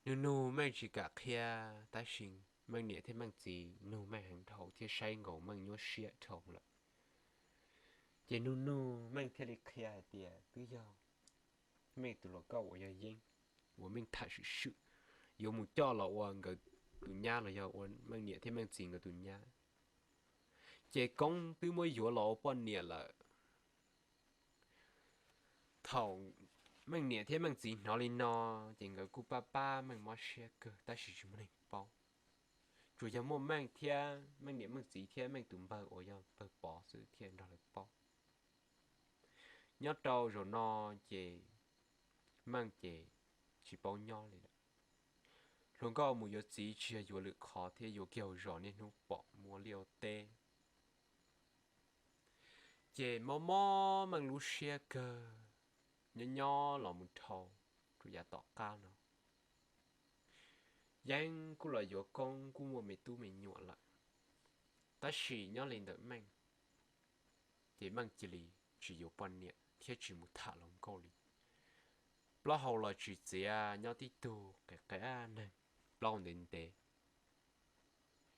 Nug nug Meej tsis kam qhia, tab sis Meej niam thiab Meej txiv nug Meej heev dhau thiab saib nkaus Meej nyuaj siab dhau lawm. Ces nug nug Meej thiaj li qhia hais tias twb yog Meej tus hluas nkauj uas yog Yeeb uas Meej tham swm swm yuav mus coj los ua nkawd tus nyab los yog ua Meej niam thiab Meej txiv nkawd tus nyab. Ces Koob twb muab yuav los ua poj niam lawm. Thaum Meej niam thiab Meej txiv hnov li no ces nkawd kuj pab pab Meej mob siab kawg tab sis tsis muaj neeg paub. Tsuas yog muaj Meej thiab Meej niam Meej txiv thiab Meej tus npawg uas yog npawg Pov xwb thiaj nrog lawv paub. Nyob rau zaum no ces Meej ces tsis paub nyob li lawm. Hluas nkauj mus yuav txiv tsis yog yuav lwm qhov thiab yuav kiag hauv zos niaj hnub pom muaj liaj ua teb. Ces mob mob Meej lub siab kawg, nyob nyob los mus dhau rau yav tom qab no, Yeeb kuj los yuav Koob kuj muaj me tub me nyuam lawm. Tab sis nyob li ntawm Meej, ces Meej cia li tsis yuav poj niam thiab tsis mus tham hluas nkauj li. Plaub hau los tsis txiav, nyob tib tug qias qias neeg, plaub hau ntev ntev,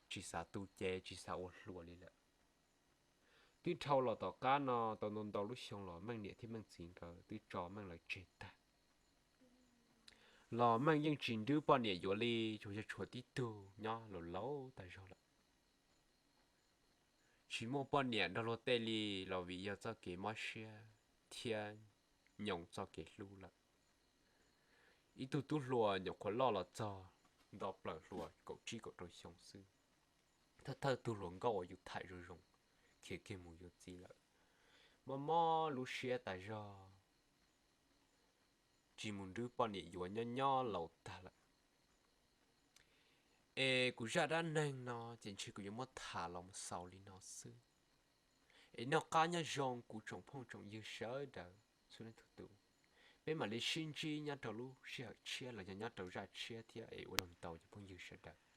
tsis xav tu cev tsis xav ua hluas li lawm. Twb dhau los tom qab no tau ntau ntau lub xyoo los Meej niam thiab Meej txiv nkawd twb tso Meej lawv tseg tag, los Meej yeej tsis nrwb poj niam yuav li, tsuas yog tshuav tib tug nyob laus laus tas zog lawm. Tsis muaj poj niam nrog luag tej li los vim yog txoj kev mob siab thiab nyoos txoj kev hlub lawm. Ib tug tub hluas nyuam qhuav loj los txog nto plaws hluas kaum tsib kaum rau xyoo xwb, thawj thawj tug hluas nkauj uas yus tham zoo zoo, khiav kiag mus yuav txiv lawm. Mob mob lub siab tas zog, tsis mus nrwb poj niam yuav, nyob nyob laus tag lawm. Es kuv zaj dab neeg no ces ntshe kuv yuav muab tham los mus xaus li no xwb. Es noj qab nyob zoo kuv tsoom phooj tsoom ywg sawv daws txhua leej txhua tus. Peb mam li sib ntsib nyob rau lub sij hawm tshiab los yog nyob rau zaj tshiab thiab es ua tsaug ntau cov phooj ywg sawv daws.